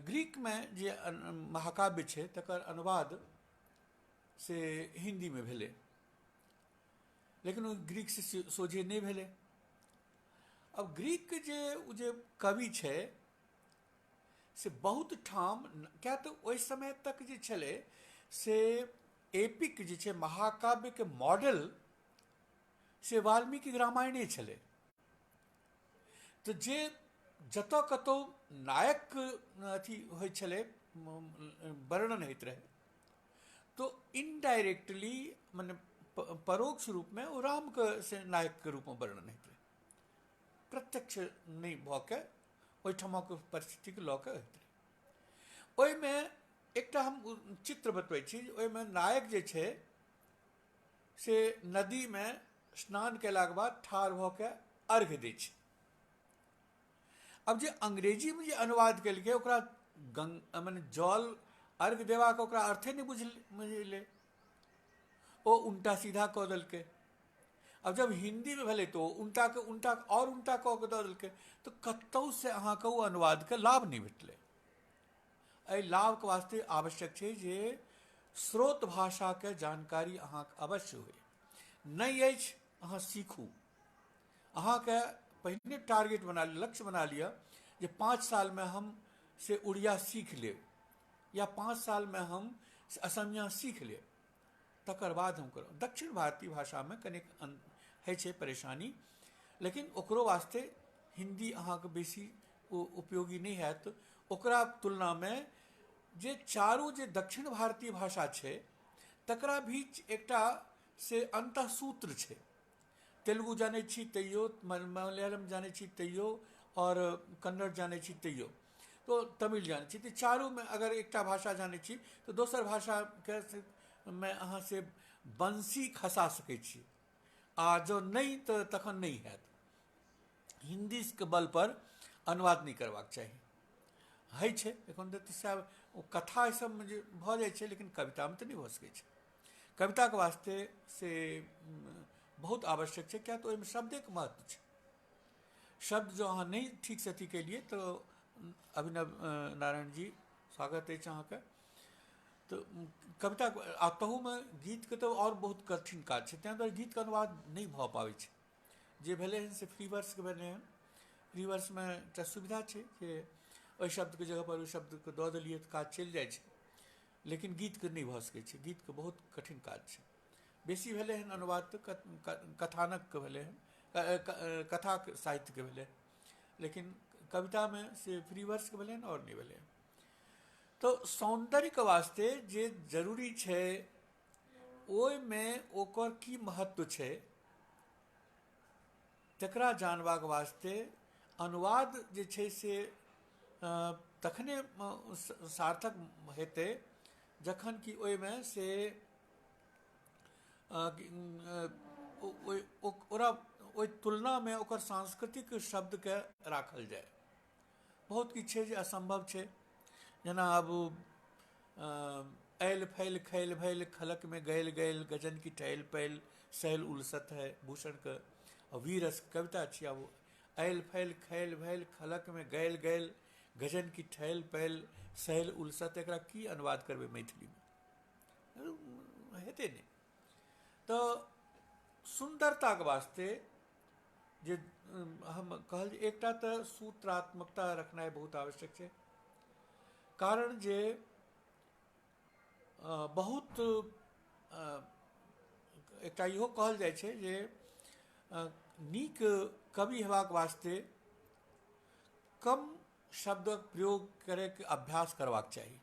ग्रीकमे जे महाकाव्य छै तकर अनुवाद से हिन्दीमे भेलै, लेकिन ओ ग्रीक से सोझे नहि भेलै। अब ग्रीक जे ओ जे कवि छै से बहुत ठाम, किया तऽ ओहि समय तक जे छलै से एपिक जे छै, महाकाव्यके मॉडल से वाल्मीकि रामायणे छलै। तऽ जे जतऽ कतहु नायक अथी होइ छलै, वर्णन होइत रहै, तऽ इनडायरेक्टली मने परोक्ष रूपमे ओ रामके से नायकके रूपमे वर्णन होइत रहै, प्रत्यक्ष नहि भऽ के ओहिठामक परिस्थितिके लऽ कऽ होइत रहै। ओहिमे एकटा हम चित्र बतबै छी। ओहिमे नायक जे छै से नदीमे स्नान कयलाके बाद ठाढ़ भऽ के अर्घ्य दै छै। आब जे अंग्रेजीमे जे अनुवाद केलकै ओकरा मने जल अर्घ्य देबाक ओकरा अर्थे नहि बुझलै, ओ उल्टा सीधा कऽ देलकै। आब जब हिन्दीमे भेलै तऽ ओ उल्टाके उल्टा आओर उल्टा कऽ के दऽ देलकै। तऽ कतहुसँ अहाँके ओ अनुवादके लाभ नहि भेटलै। एहि लाभके वास्ते आवश्यक छै जे स्रोत भाषाके जानकारी अहाँके अवश्य होइ। नहि अछि, अहाँ सीखू। अहाँके पहिने टारगेट बना लिअ, लक्ष्य बना लिअ जे 5 सालमे हम से उड़िया सीख लेब या 5 सालमे हम से असमिया सीख लेब, तकर बाद हम करब। दक्षिण भारतीय भाषामे कनिक होइ छै परेशानी, लेकिन ओकरो वास्ते हिन्दी अहाँके बेसी उपयोगी नहि हैत। ओकरा तुलनामे जे चारू जे दक्षिण भारतीय भाषा छै तकरा बीच एकटा से अन्तःसूत्र छै। तेलुगु जानै छी तैयो, मलयालम जानै छी तैयो आओर कन्नड़ जानै छी तैयो, तो तमिल जानै छी, तऽ चारूमे अगर एकटा भाषा जानै छी तऽ दोसर भाषाके मे अहाँ से बंसी खसा सकै छी, आ जँ नहि तऽ तखन नहि हैत। हिन्दीके बल पर अनुवाद नहि करबाक चाही। होइ छै एखन तऽ सएह, ओ कथा एहि सबमे जे भऽ जाइ छै, लेकिन कवितामे तऽ नहि भऽ सकै छै। कविताके वास्ते से बहुत आवश्यक छै, किया तऽ ओहिमे शब्देके महत्व छै। शब्द जँ अहाँ नहि ठीकसँ अथी केलियै तऽ, अभिनव नारायण जी, स्वागत अछि अहाँके। तऽ कविता आ ताहूमे गीतके तऽ आओर बहुत कठिन काज छै, ताहि दुआरे गीतके अनुवाद नहि भऽ पाबै छै। जे भेलै हन से फ्री वर्सके भेलै हन। फ्री वर्समे एकटा सुविधा छै जे ओहि शब्दके जगहपर ओहि शब्दके दऽ देलियै तऽ काज चलि जाइ छै, लेकिन गीतके नहि भऽ सकै छै, गीतके बहुत कठिन काज छै। बेसी भेलै हन अनुवाद तऽ कथानकके भेलै हन, कथाके साहित्यके भेलै, लेकिन कवितामे से फ्री वर्सके भेलै हन आओर नहि भेलै हन। तऽ सौन्दर्यके वास्ते जे जरूरी छै ओहिमे ओकर की महत्व छै तकरा जानबाक वास्ते अनुवाद जे छै से तखने सार्थक हेतै जखन कि ओहिमे से ओकरा ओहि तुलनामे ओकर सांस्कृतिक शब्दके राखल जाय। बहुत किछु छै जे असम्भव छै, जेना आब ऐल फैल खैल भैल खलकमे गैल गैल गजन की ठैल पैल सैल उलसत है, भूषणके वीर रस कविता छी। आब ऐल फैल खैल भैल खलकमे गैल गैल गजन की ठैल पैल सैल उलसत, एकरा की अनुवाद करबै मैथिलीमे, हेतै नहि। तऽ सुन्दरताके वास्ते जे हम कहल जे एकटा तऽ सूत्रात्मकता रखनाइ बहुत आवश्यक छै, कारण जे बहुत एकटा इहो कहल जाइ छै जे नीक कवि हेबाक वास्ते कम शब्दक प्रयोग करैके अभ्यास करबाक चाही।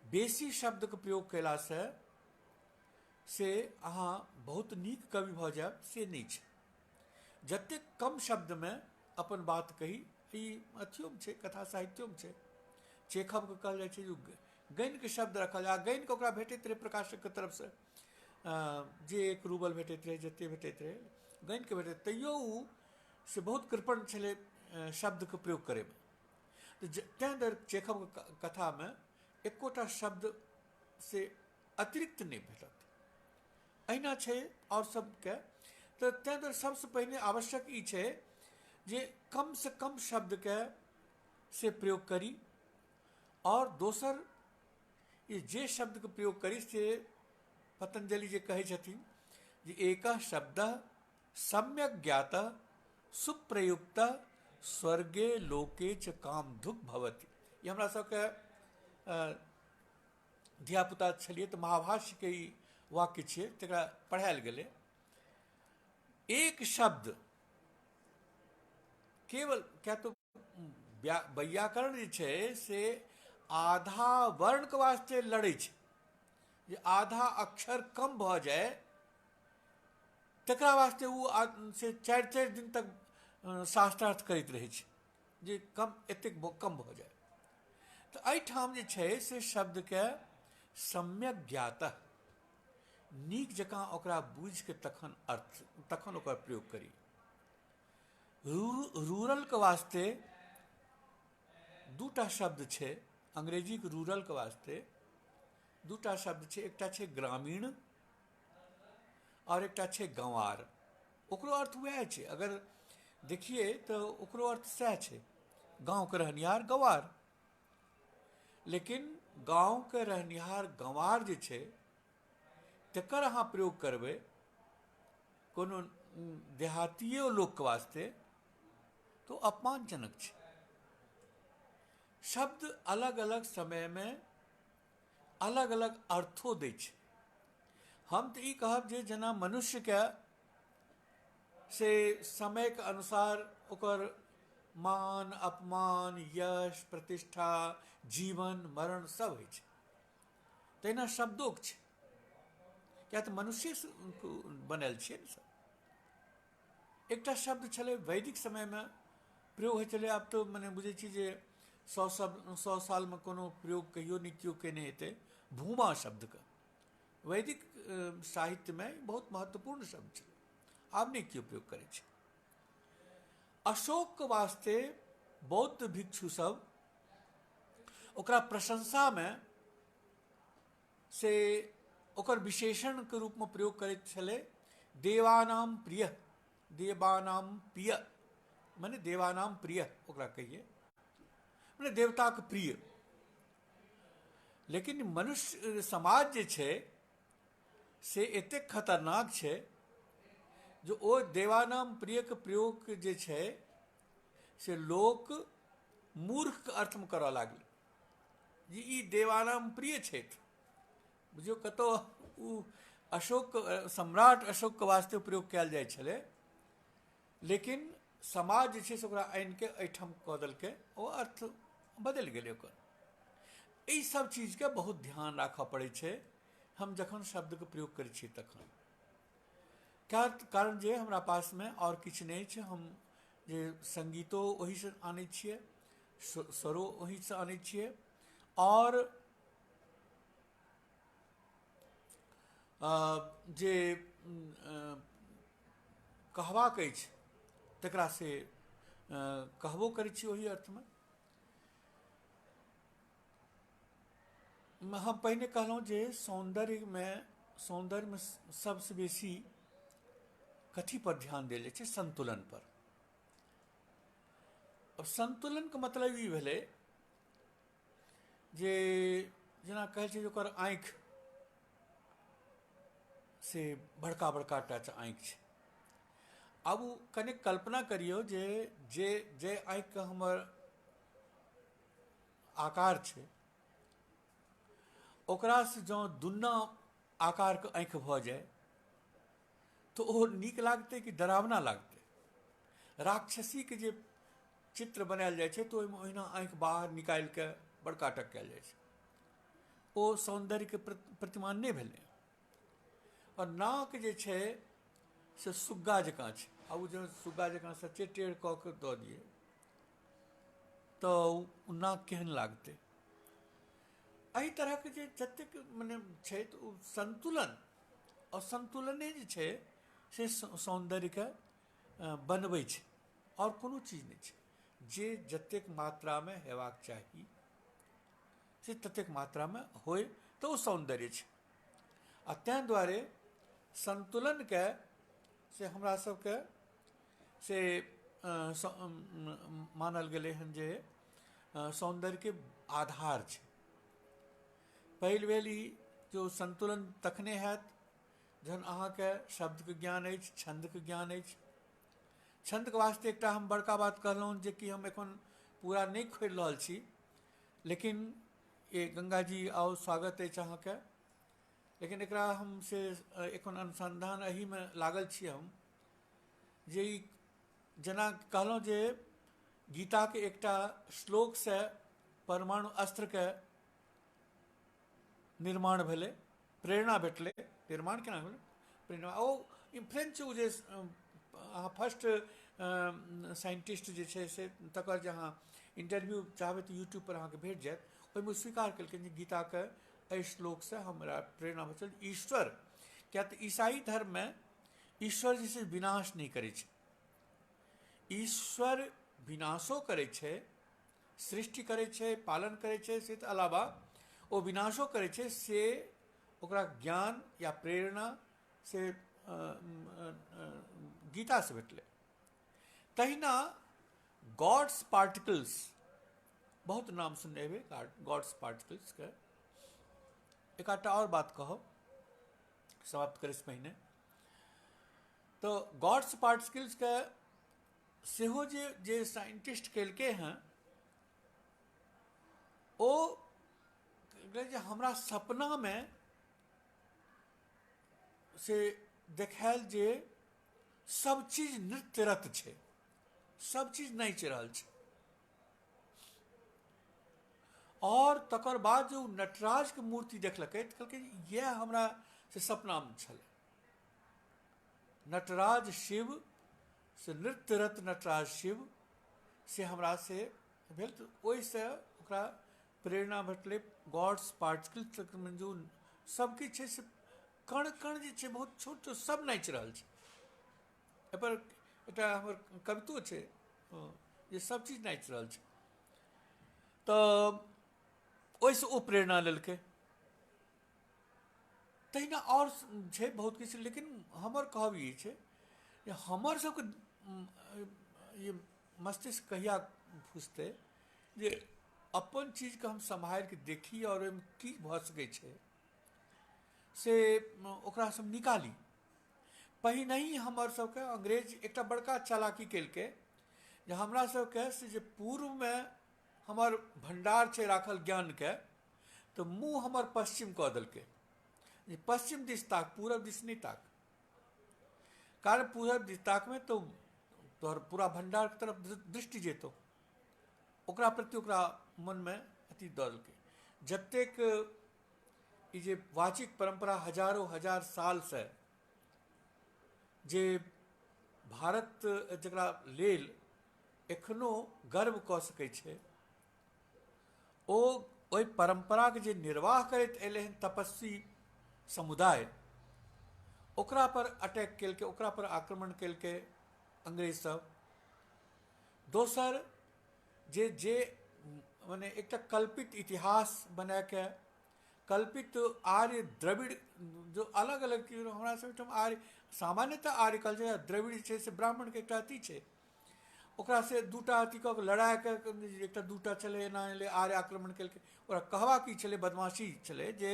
बेसी शब्दके प्रयोग कयलासँ से अहाँ बहुत नीक कवि भऽ जायब से नहि छै। जतेक कम शब्दमे अपन बात कही, ई अथियोमे छै, कथा साहित्योमे छै। चेखवके कहल जाइ छै जे गणिके शब्द रखल जाय, आ गणिके ओकरा भेटैत रहै प्रकाशकके तरफसँ, जे 1 रूबल भेटैत रहै, जतेक भेटैत रहै गणिके भेटैत, तैयो ओ से बहुत कृपण छलै शब्दके प्रयोग करैमे। तऽ तेँ दुआरे चेखवके कथामे एकोटा शब्द से अतिरिक्त नहि भेटत। अहिना छै आओर सबके। तऽ तेँ दुआरे सबसँ पहिने आवश्यक ई छै जे कमसँ कम शब्दके से प्रयोग करी, आओर दोसर ई जे शब्दके प्रयोग करी से पतञ्जलि जे कहै छथिन जे एकः शब्दः सम्यक ज्ञातः सुप्रयुक्तः स्वर्गे लोके च कामधुक् भवति। ई हमरा सबके धियापुता छलियै तऽ महाभाष्यके ई वाक्य छियै, तकरा पढ़ायल गेलै। एक शब्द केवल किया तऽ वैयाकरण जे छै से आधा वर्णके वास्ते लड़ै छै, जे आधा अक्षर कम भऽ जाय तकरा वास्ते ओ से 4-4 दिन तक शास्त्रार्थ करैत रहै छै जे कम एतेक कम भऽ जाय। तऽ एहिठाम जे छै से शब्दके सम्यक ज्ञातः नीक जकाँ ओकरा बुझिके तखन अर्थ, तखन ओकर प्रयोग करी। रूरलके वास्ते 2टा शब्द छै, अंग्रेजीके रूरलके वास्ते 2टा शब्द छै, एकटा छै ग्रामीण और एकटा छै गंवार। ओकरो अर्थ वएह छै, अगर देखिए तऽ ओकरो अर्थ सएह छै, गाँवके रहनिहार गंवार। लेकिन गाँवके रहनिहार गंवार जे छै तकर अहाँ प्रयोग करबै कोनो देहातियो लोकके वास्ते तऽ अपमानजनक छै। शब्द अलग अलग समयमे अलग अलग अर्थो दै छै। हम तऽ ई कहब जे जेना मनुष्यके से समयके अनुसार ओकर मान अपमान यश प्रतिष्ठा जीवन मरण सब होइ छै, तहिना शब्दोके छै, किया तऽ मनुष्य बनल छियै ने सब। एकटा शब्द छलै वैदिक समयमे प्रयोग होइ छलै, आब तऽ मने बुझै छी जे 100 सालमे कोनो प्रयोग कहियो नहि केओ केने हेतै भूमा शब्दके। वैदिक साहित्यमे बहुत महत्वपूर्ण शब्द छलै, आब नहि केओ प्रयोग करै छै। अशोकके वास्ते बौद्ध भिक्षु सब ओकरा प्रशंसामे से ओकर विशेषणके रूपमे प्रयोग करैत छलै देवानाम प्रिय, देवानाम प्रिय मने देवानाम प्रिय ओकरा कहिए, मने देवताके प्रिय। लेकिन मनुष्य समाज जे छै से एतेक खतरनाक छै जे ओ देवानाम प्रियके प्रयोग जे छै से लोक मूर्खके अर्थमे करऽ लागलै जे ई देवानाम प्रिय छथि। बुझियौ कतौ ओ अशोक सम्राट अशोकके वास्ते प्रयोग कयल जाइ छलै, लेकिन समाज जे छै से ओकरा आनिके एहिठाम कऽ देलकै, ओ अर्थ बदलि गेलै ओकर। एहि सब चीजके बहुत ध्यान राखऽ पड़ै छै हम जखन शब्दके प्रयोग करै छियै तखन। कारण जे हमरा पासमे आओर किछु नहि छै, हम जे संगीतो ओहिसँ आनै छियै, स्वरो ओहिसँ आनै छियै, आओर जे कहबाक अछि तकरा से कहबो करै छी ओहि अर्थमे। हम पहिने कहलहुँ जे सौन्दर्यमे सबसँ बेसी कथी पर ध्यान देल जाइ छै? संतुलन पर। अब संतुलनके मतलब ई भेलै जे जेना कहै छै जे ओकर आँखि से बड़का बड़का टा आँखि छै। आब ओ कने कल्पना करियौ जे जे जे आँखिके हमर आकार छै ओकरासँ जँ दुन्ना आकारके आँखि भऽ जाय तऽ ओ नीक लागतै कि डरावना लागतै? राक्षसीके जे चित्र बनायल जाइ छै तऽ ओहिमे ओहिना आँखि बाहर निकालिके बड़का टा कयल जाइ छै, ओ सौन्दर्यके प्रतिमान नहि भेलै। आओर नाक जे छै से सुग्गा जकाँ छै, आ ओ जे सुग्गा जकाँ सच्चे टेढ़ कऽ के दऽ दियै तऽ ओ नाक केहन लागतै? एहि तरहके जे जतेक मने छै तऽ ओ संतुलन, आओर संतुलने जे छै से सौन्दर्यके बनबै छै, आओर कोनो चीज नहि छै। जे जतेक मात्रामे हेबाक चाही से ततेक मात्रामे होइ तऽ ओ सौन्दर्य छै। आ ताहि दुआरे संतुलनके से हमरा सबके से मानल गेलै हन जे सौन्दर्यके आधार छै। पहिल भेल ई जे संतुलन तखने हैत जहन अहाँके शब्दके ज्ञान अछि, छन्दके ज्ञान अछि। छन्दके वास्ते एकटा हम बड़का बात कहलहुँ जे कि हम एखन पूरा नहि खोलि रहल छी, लेकिन ए गंगा जी आउ, स्वागत अछि अहाँके। लेकिन एकरा हम से एखन अनुसंधान एहिमे लागल छी हम, जे ई जेना कहलहुँ जे गीताके एकटा श्लोकसँ परमाणु अस्त्रके निर्माण भेलै, प्रेरणा भेटलै। निर्माण केना भेलै? प्रेरणा। ओ फ्रेंच ओ जे अहाँ फर्स्ट साइंटिस्ट जे छै से तकर जे अहाँ इंटरव्यू चाहबै तऽ यूट्यूब पर अहाँके भेट जायत। ओहिमे स्वीकार केलखिन जे गीताके एहि श्लोकसँ हमरा प्रेरणा भेटल। ईश्वर, किया तऽ ईसाई धर्ममे ईश्वर जे छै विनाश नहि करै छै, ईश्वर विनाशो करै छै, सृष्टि करै छै, पालन करै छै, से तऽ अलावा ओ विनाशो करै छै, से ओकरा ज्ञान या प्रेरणा से गीतासँ भेटलै। तहिना गॉड्स पार्टिकल्स, बहुत नाम सुनने हेबै गॉड्स पार्टिकल्सके। एक आधटा आओर बात कहब समाप्त करैसँ पहिने। तऽ गॉड्स पार्टिकल्सके सेहो जे जे साइंटिस्ट केलकै हँ ओ जे हमरा सपनामे से देखायल जे सब चीज नृत्यरत छै, सब चीज नाचि रहल छै। और तकर बाद जे ओ नटराजके मूर्ति देखलकै तऽ कहलकै इएह हमरा से सपनामे छलै, नटराज शिव से नृत्यरत नटराज शिव से हमरा से भेल। तऽ ओहिसँ ओकरा प्रेरणा भेटलै। गॉड्स पार्टिकल तकमे जो सब किछु छै से कण कण जे छै बहुत छोट छोट सब नाचि रहल छै। एहिपर एकटा हमर कवितो छै जे सब चीज नाचि रहल छै। तऽ ओहिसँ ओ प्रेरणा लेलकै। तहिना आओर छै बहुत किछु, लेकिन हमर कहब ई छै जे हमर सबके ई मस्तिष्क कहिया फुसतै जे अपन चीजके हम सम्हारिके देखी आओर ओहिमे की भऽ सकै छै से ओकरा सब निकाली। पहिनहि हमर सबके अंग्रेज एकटा बड़का चालाकी केलकै जे हमरा सबके से जे पूर्वमे हमर भण्डार छै राखल ज्ञानके, तऽ मुँह हमर पश्चिम कऽ देलकै, जे पश्चिम दिस ताक, पूरब दिस नहि ताक। कारण पूरब दिस ताकमे तऽ तोहर पूरा भण्डारके तरफ दृष्टि जेतौ, ओकरा प्रति ओकरा मनमे अथी दऽ देलकै। जतेक ई जे वाचिक परम्परा हजारो हजार सालसँ जे भारत जकरा लेल एखनो गर्व कऽ सकै छै, ओ ओहि परम्पराके जे निर्वाह करैत एलै हन तपस्वी समुदाय, ओकरा पर अटैक केलकै, ओकरा पर आक्रमण केलकै अंग्रेज सब। दोसर जे जे मने एकटा कल्पित इतिहास बनाके कल्पित आर्य द्रविड़ जो अलग अलग हमरा सब ओहिठाम आर्य सामान्यतः आर्य कहल जाइए, द्रविड़ जे छै से ब्राह्मणके एकटा अथी छै, ओकरा से दूटा अथी कऽ के लड़ाके एकटा दूटा छलै, एना एलै आर्य आक्रमण केलकै। ओकरा कहबा की छलै, बदमाशी छलै जे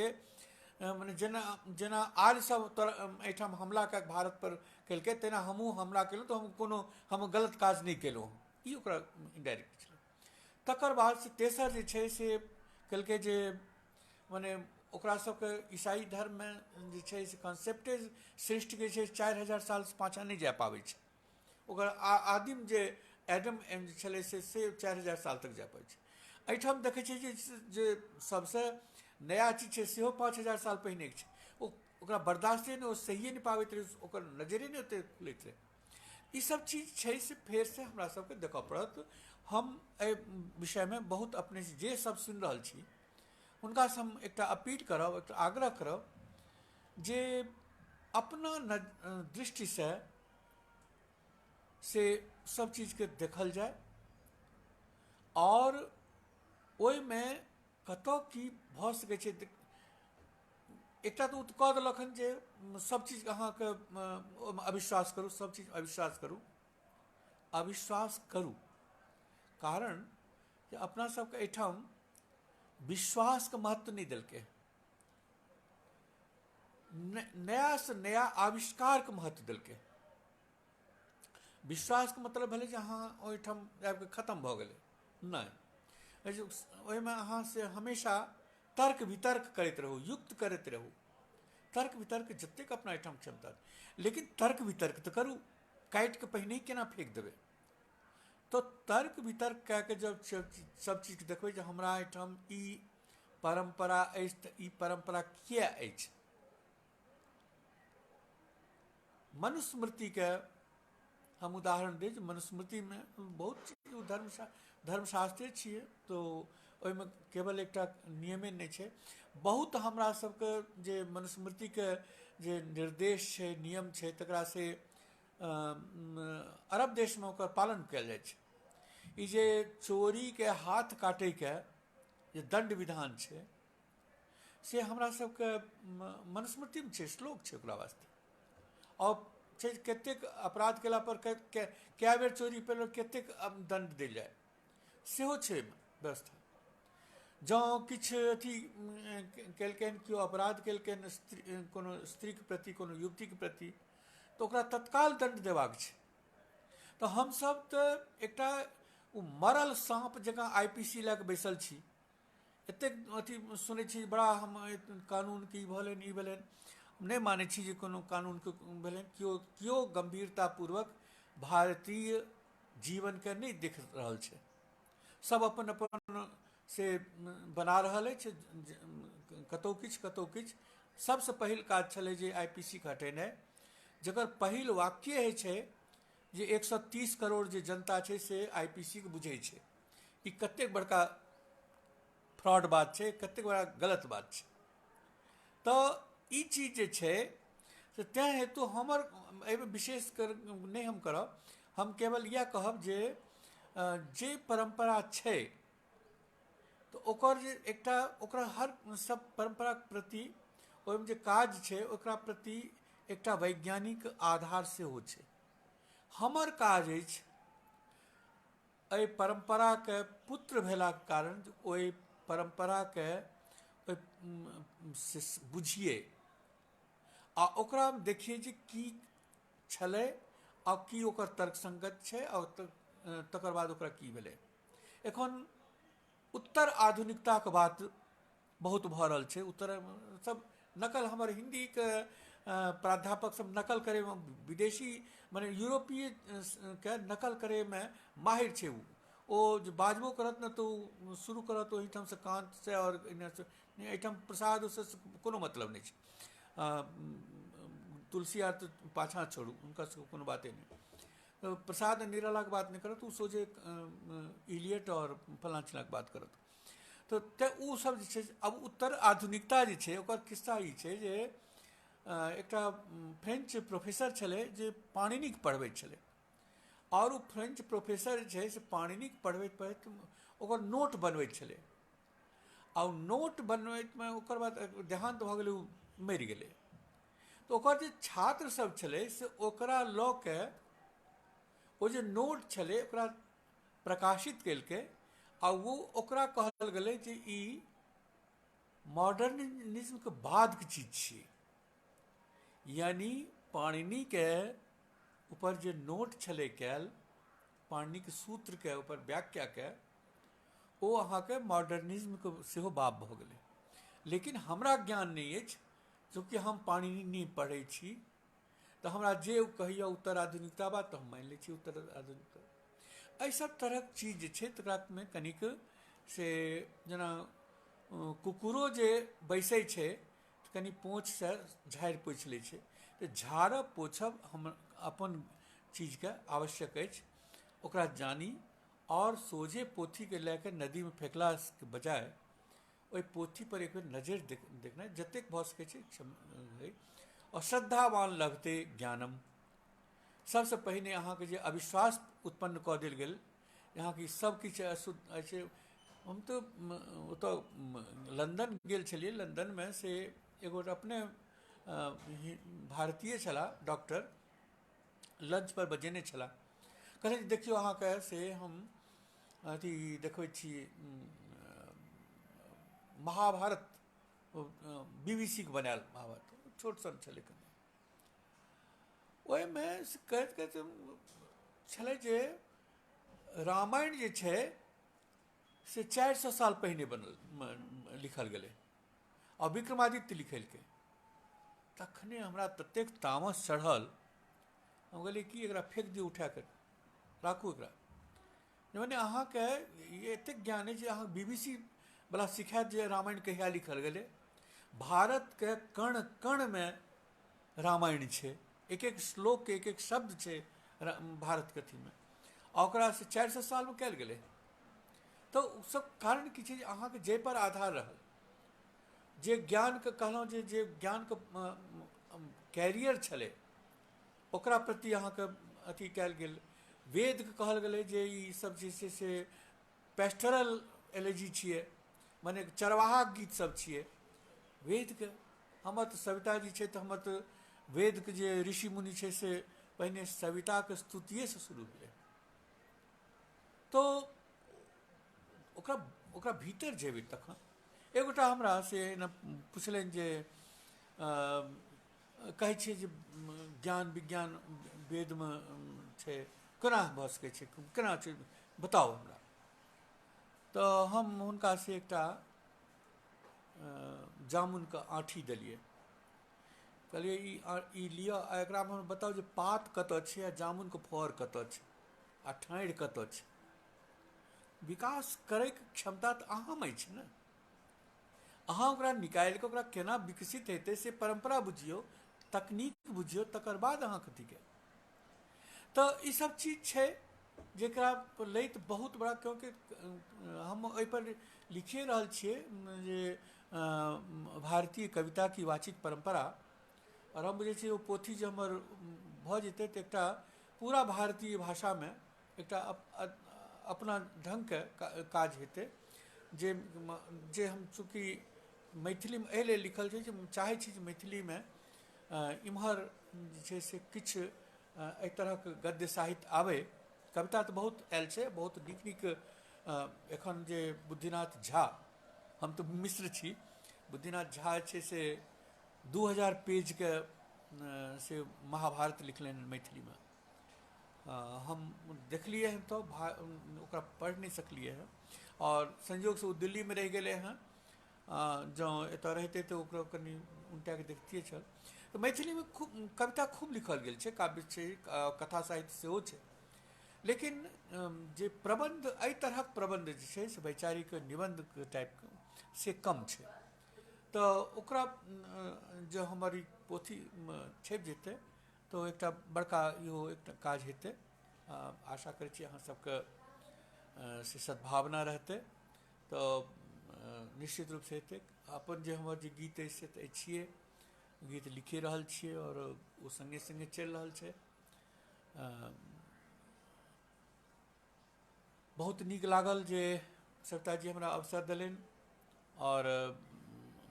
मने जेना जेना आर्य सब तोरा एहिठाम हमला कऽ भारत पर केलकै तेना हमहूँ हमला केलहुँ, तऽ हम कोनो हम गलत काज नहि केलहुँ, ई ओकरा इनडायरेक्ट छलै। तकर बाद से तेसर जे छै से केलकै जे मने ओकरा सबके ईसाई धर्ममे जे छै से कॉन्सेप्टे सृष्टिके छै 4000 सालसँ पाछाँ नहि जा पाबै छै, ओकर आदिम जे एडम एम जे छलै से 4000 साल तक जा पाबै छै। एहिठाम देखै छियै जे जे सबसँ नया चीज छै सेहो 5000 साल पहिनेके छै, ओ ओकरा बर्दाश्ते नहि, ओ सहिए नहि पाबैत रहै, ओकर नजरे नहि ओतेक खुलैत रहै। ई सब चीज छै से फेरसँ हमरा सबके देखऽ पड़त। हम एहि विषयमे बहुत अपने जे सब सुनि रहल छी हुनकासँ हम एकटा अपील करब, एकटा आग्रह करब जे अपना दृष्टिसँ से सब चीजके देखल जाय और ओहिमे कतऽ की भऽ सकै छै। एकटा तऽ ओ कऽ देलक हन जे सब चीज अहाँके ओहिमे अविश्वास करू, सब चीज अविश्वास करू, अविश्वास करू, कारण जे अपना सबके एहिठाम विश्वासके महत्व नहि देलकै, नयासँ नया आविष्कारके महत्व देलकै। विश्वासके मतलब भेलै जे अहाँ ओहिठाम आबिकऽ खतम भऽ गेलै, नहि, ओहिमे अहाँ से हमेशा तर्क वितर्क करैत रहू, युक्त करैत रहू, तर्क वितर्क जतेक अपना एहिठाम क्षमता, लेकिन तर्क वितर्क तऽ करू, काटिके पहिने ही केना फेक देबै। तऽ तर्क वितर्क कए कऽ जब सब चीजके देखबै जे हमरा एहिठाम ई परम्परा अछि तऽ ई परम्परा किया अछि। मनुस्मृतिके हम उदाहरण दी जे मनुस्मृतिमे बहुत चीज ओ धर्मशास्त्रे छियै, तऽ ओहिमे केवल एकटा नियमे नहि छै, बहुत हमरा सबके जे मनुस्मृतिके जे निर्देश छै, नियम छै, तकरा से अरब देशमे ओकर पालन कयल जाइ छै। ई जे चोरीके हाथ काटैके जे दण्ड विधान छै से हमरा सबके मनुस्मृतिमे छै, श्लोक छै ओकरा वास्ते। और छै कतेक अपराध केला पर कए बेर चोरी पर कतेक दण्ड देल जाय, सेहो छै व्यवस्था। जँ किछु अथी केलकनि, केओ अपराध केलकनि स्त्री, कोनो स्त्रीके प्रति, कोनो युवतीके प्रति, तऽ ओकरा तत्काल दण्ड देबाक छै। तऽ हमसब तऽ एकटा ओ मरल साँप जकाँ IPC लए कऽ बैसल छी, एतेक अथी सुनै छी बड़ा हम कानूनके ई भेलनि ई भेलनि, नहि मानै छी जे कोनो कानूनके भेलनि, केओ केओ गम्भीरतापूर्वक भारतीय जीवनके नहि देख रहल छै, सब अपन अपन से बना रहल अछि, कतहु किछु कतहु किछु। सबसँ पहिल काज छलै जे IPC के हटेनाइ, जकर पहिल वाक्य होइ छै जे 130 करोड़ जे जनता छै से IPC के बुझै छै। ई कतेक बड़का फ्रॉड बात छै, कतेक बड़ा गलत बात छै। तऽ ई चीज जे छै से तैँ हेतु हमर एहिमे विशेष कर नहि हम करब, हम केवल इएह कहब जे जे परम्परा छै तऽ ओकर जे एकटा ओकरा हर सब परम्पराके प्रति ओहिमे जे काज छै ओकरा प्रति एकटा वैज्ञानिक आधार सेहो छै। हमर काज अछि एहि परम्पराके पुत्र भेलाके कारण ओहि परम्पराके ओहि से बुझिए आ ओकरामे देखिए जे की छलै आ की ओकर तर्कसंगत छै आ तकर बाद ओकरा की भेलै। एखन उत्तर आधुनिकताके बात बहुत भऽ रहल छै। उत्तर सब नकल, हमर हिन्दीके प्राध्यापक सब नकल करैमे, विदेशी मने यूरोपीय के नकल करैमे माहिर छै। ओ जे बाजबो करत ने तऽ ओ शुरू करत ओहिठामसँ कान्तसँ आओर एन्नेसँ, एहिठाम प्रसादसँ कोनो मतलब नहि छै। तुलसी आर तऽ पाछाँ छोड़ू, हुनका सबके कोनो बाते नहि। तऽ प्रसाद निरालाके बात नहि करत, ओ सोझे इलियट आओर फलाँ चिलाँके बात करत। तऽ तेँ ओ सब जे छै, आब उत्तर आधुनिकता जे छै ओकर खिस्सा ई छै जे एकटा फ्रेंच प्रोफेसर छलै जे पाणिनिके पढ़बै छलै, आओर ओ फ्रेंच प्रोफेसर जे छै से पाणिनिके पढ़बैत पढ़बैत ओकर नोट बनबैत छलै, आ ओ नोट बनबैतमे ओकर बाद देहान्त भऽ गेलै, ओ मरि गेलै। तऽ ओकर जे छात्र सब छलै से ओकरा लऽ के ओ जे नोट छलै ओकरा प्रकाशित केलकै, आ ओ ओकरा कहल गेलै जे ई मॉडर्निज्मके बादके चीज छियै। यानी पाणिनिके ऊपर जे नोट छलै कयल, पाणिनिके सूत्रके ऊपर व्याख्याके, ओ अहाँके मॉडर्निज्मके सेहो बाप भऽ गेलै। लेकिन हमरा ज्ञान नहि अछि, चूँकि हम पाणिनि नहि पढ़ै छी, तऽ हमरा जे कहैए उत्तर आधुनिकता बात तऽ हम मानि लै छी उत्तर आधुनिकता। एहि सब तरहक चीज जे छै तकरामे कनिक से जेना कुकुरो जे बैसै छै तऽ कनि पोँछसँ झाड़ि पोछि लै छै, तऽ झाड़ब पोछब हम अपन चीजके आवश्यक अछि, ओकरा जानी आओर सोझे पोथीके लए कऽ नदीमे फेकलाके बजाय ओहि पोथीपर एक बेर नजरि देखनाइ जतेक भऽ सकै छै। आओर श्रद्धावान लभते ज्ञानम। सबसँ पहिने अहाँके जे अविश्वास उत्पन्न कऽ देल गेल, अहाँके सब किछु अशुद्ध अछि। हम तऽ ओतऽ लन्दन गेल छलियै, लन्दनमे से एगो अपने भारतीय छलाह डॉक्टर, लंच पर बजेने छलाह, कहलनि देखियौ अहाँके से हम अथी देखबै छी महाभारत, BBC के बनायल महाभारत, छोट सन छलै कनि। ओहिमे कहैत कहैत छलै जे रामायण जे छै से 400 साल पहिने बनल लिखल गेलै आ विक्रमादित्य लिखेलकै। तखने हमरा ततेक तामस चढ़ल, हम कहलियै कि एकरा फेक दियौ, उठा कऽ राखू एकरा। मने अहाँके एतेक ज्ञान अछि जे अहाँ BBC वला सिखायत जे रामायण कहिया लिखल गेलै। भारतके कण कणमे रामायण छै, एक एक श्लोकके एक एक शब्द छै भारतके अथीमे, आ ओकरा से 400 सालमे कयल गेलै। तऽ ओ सब कारण की छै जे अहाँके जाहिपर आधार रहल, जे ज्ञानके कहलहुँ जे ज्ञानके कैरियर छलै ओकरा प्रति अहाँके अथी कयल गेल। वेदके कहल गेलै जे ई सब जे छै से पेस्टरल एलर्जी छियै, मने चरवाहाके गीत सब छियै वेदके। हमर तऽ सविता जी छै, तऽ हमर तऽ वेदके जे ऋषि मुनि छै से पहिने सविताके स्तुतिएसँ शुरू भेलै। तो ओकरा ओकरा भीतर जेबै तखन। एगोटा हमरा से एना पुछलनि जे कहै छियै जे ज्ञान विज्ञान वेदमे छै, केना भऽ सकै छै, केना छै, बताउ हमरा। तऽ हम हुनका से एकटा जामुनके आँठी देलियै, कहलियै ई लिअ आ एकरामे बताउ जे पात कतऽ छै आ जामुनके फड़ कतऽ छै आ ठाढ़ि कतऽ छै। विकास करैके क्षमता तऽ अहाँमे अछि ने, अहाँ ओकरा निकालि कऽ ओकरा केना विकसित हेतै से परम्परा बुझियौ, तकनीक बुझियौ, तकर बाद अहाँ कथी के। तऽ ई सब चीज छै जेकरा लैत बहुत बड़ा, क्योंकि हम ओहिपर लिखिए रहल छियै जे भारतीय कविता की वाचिक परम्परा, आओर हम बुझै छियै ओ पोथी जे हमर भऽ जेतै तऽ एकटा पूरा भारतीय भाषामे एकटा अपना ढङ्गके काज हेतै। जे जे हम चूँकि मैथिलीमे एहि लेल लिखल छै जे चाहै छी जे मैथिलीमे इम्हर जे छै से किछु एहि तरहक गद्य साहित्य आबै। कविता तऽ बहुत आयल छै, बहुत नीक नीक। एखन जे बुद्धिनाथ झा, हम तऽ मिश्र छी, बुद्धिनाथ झा छै से 2000 पेजके से महाभारत लिखलनि मैथिलीमे। हम देखलियै हँ तऽ ओकरा पढ़ि नहि सकलियै हँ आओर संयोगसँ ओ दिल्लीमे रहि गेलै हँ। जँ एतऽ रहितै तऽ ओकरो कनि उनटाके देखतियै छल। तऽ मैथिलीमे खूब कविता खूब लिखल गेल छै, काव्य छै, कथा साहित्य सेहो छै, लेकिन जे प्रबन्ध एहि तरहक प्रबन्ध जे छै से वैचारिक निबन्धके टाइपके से कम छै। तऽ ओकरा जे हमर ई पोथी छपि जेतै तऽ एकटा बड़का इहो एकटा काज हेतै। आशा करै छी अहाँ सबके से सद्भावना रहतै तऽ निश्चित रूपसँ हेतै। अपन जे हमर जे गीत अछि से तऽ अछिए, गीत लिखि रहल छियै आओर ओ सङ्गे सङ्गे चलि रहल छै। बहुत नीक लागल जे सविताजी हमरा अवसर देलनि आओर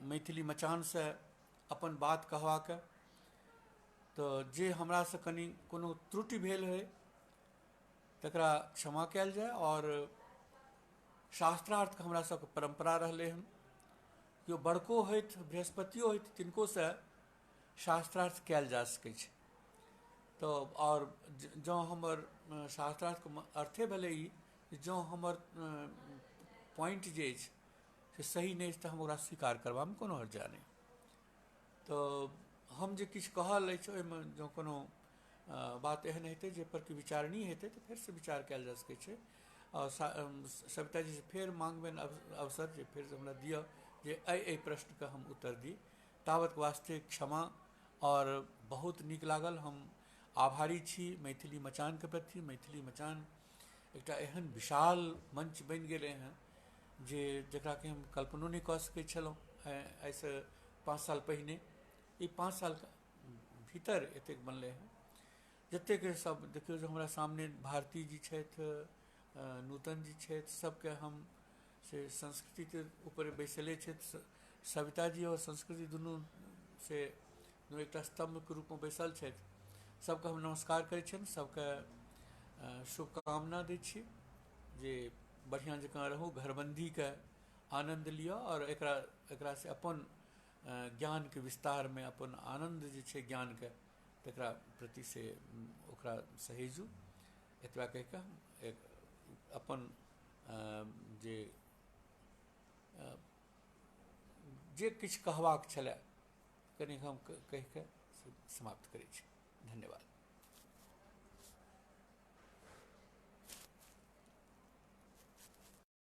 मैथिली मचानसँ अपन बात कहबाक। तऽ जे हमरासँ कनि कोनो त्रुटि भेल होइ तकरा क्षमा कयल जाय। आओर शास्त्रार्थके हमरा सबके परम्परा रहलै हन, केओ बड़को होथि बृहस्पतियो होथि तिनकोसँ शास्त्रार्थ कयल जा सकै छै। तऽ आओर जँ हमर शास्त्रार्थके अर्थे भेलै ई जँ हमर पॉइंट जे अछि से सही नहि अछि तऽ हम ओकरा स्वीकार करबामे कोनो हर्जा नहि। तऽ हम जे किछु कहल अछि ओहिमे जँ कोनो बात एहन हेतै जाहिपर कि विचारणीय हेतै तऽ फेरसँ विचार कयल जा सकै छै। आओर सविताजीसँ फेर माँगबनि अवसर जे फेरसँ हमरा दिअ जे एहि एहि प्रश्नके हम उत्तर दी। तावत वास्ते क्षमा। आओर बहुत नीक लागल, हम आभारी छी मैथिली मचानके प्रति। मैथिली मचान एकटा एहन विशाल मंच बनि गेलै हँ जे जकरा कि हम कल्पनो नहि कऽ सकै छलहुँ एहिसँ 5 साल पहिने। ई 5 सालके भीतर एतेक बनलै हँ। जतेक सब देखियौ जे हमरा सामने भारती जी छथि, नूतन जी छथि, सबके हम से संस्कृतिके ऊपर बैसले छथि। सविता जी आओर संस्कृति दुनू से दुनू एकटा स्तम्भके रूपमे बैसल छथि। सबके हम नमस्कार करै छियनि, सबके शुभकामना दै छी जे बढ़िआँ जकाँ रहू, घरबन्दीके आनन्द लिअ आओर एकरा एकरासँ अपन ज्ञानके विस्तारमे अपन आनन्द जे छै ज्ञानके तकरा प्रति से ओकरा सहेजू। एतबा कहिकऽ हम एक अपन जे जे किछु कहबाक छलै कनि हम कहिकऽ से समाप्त करै छी। धन्यवाद।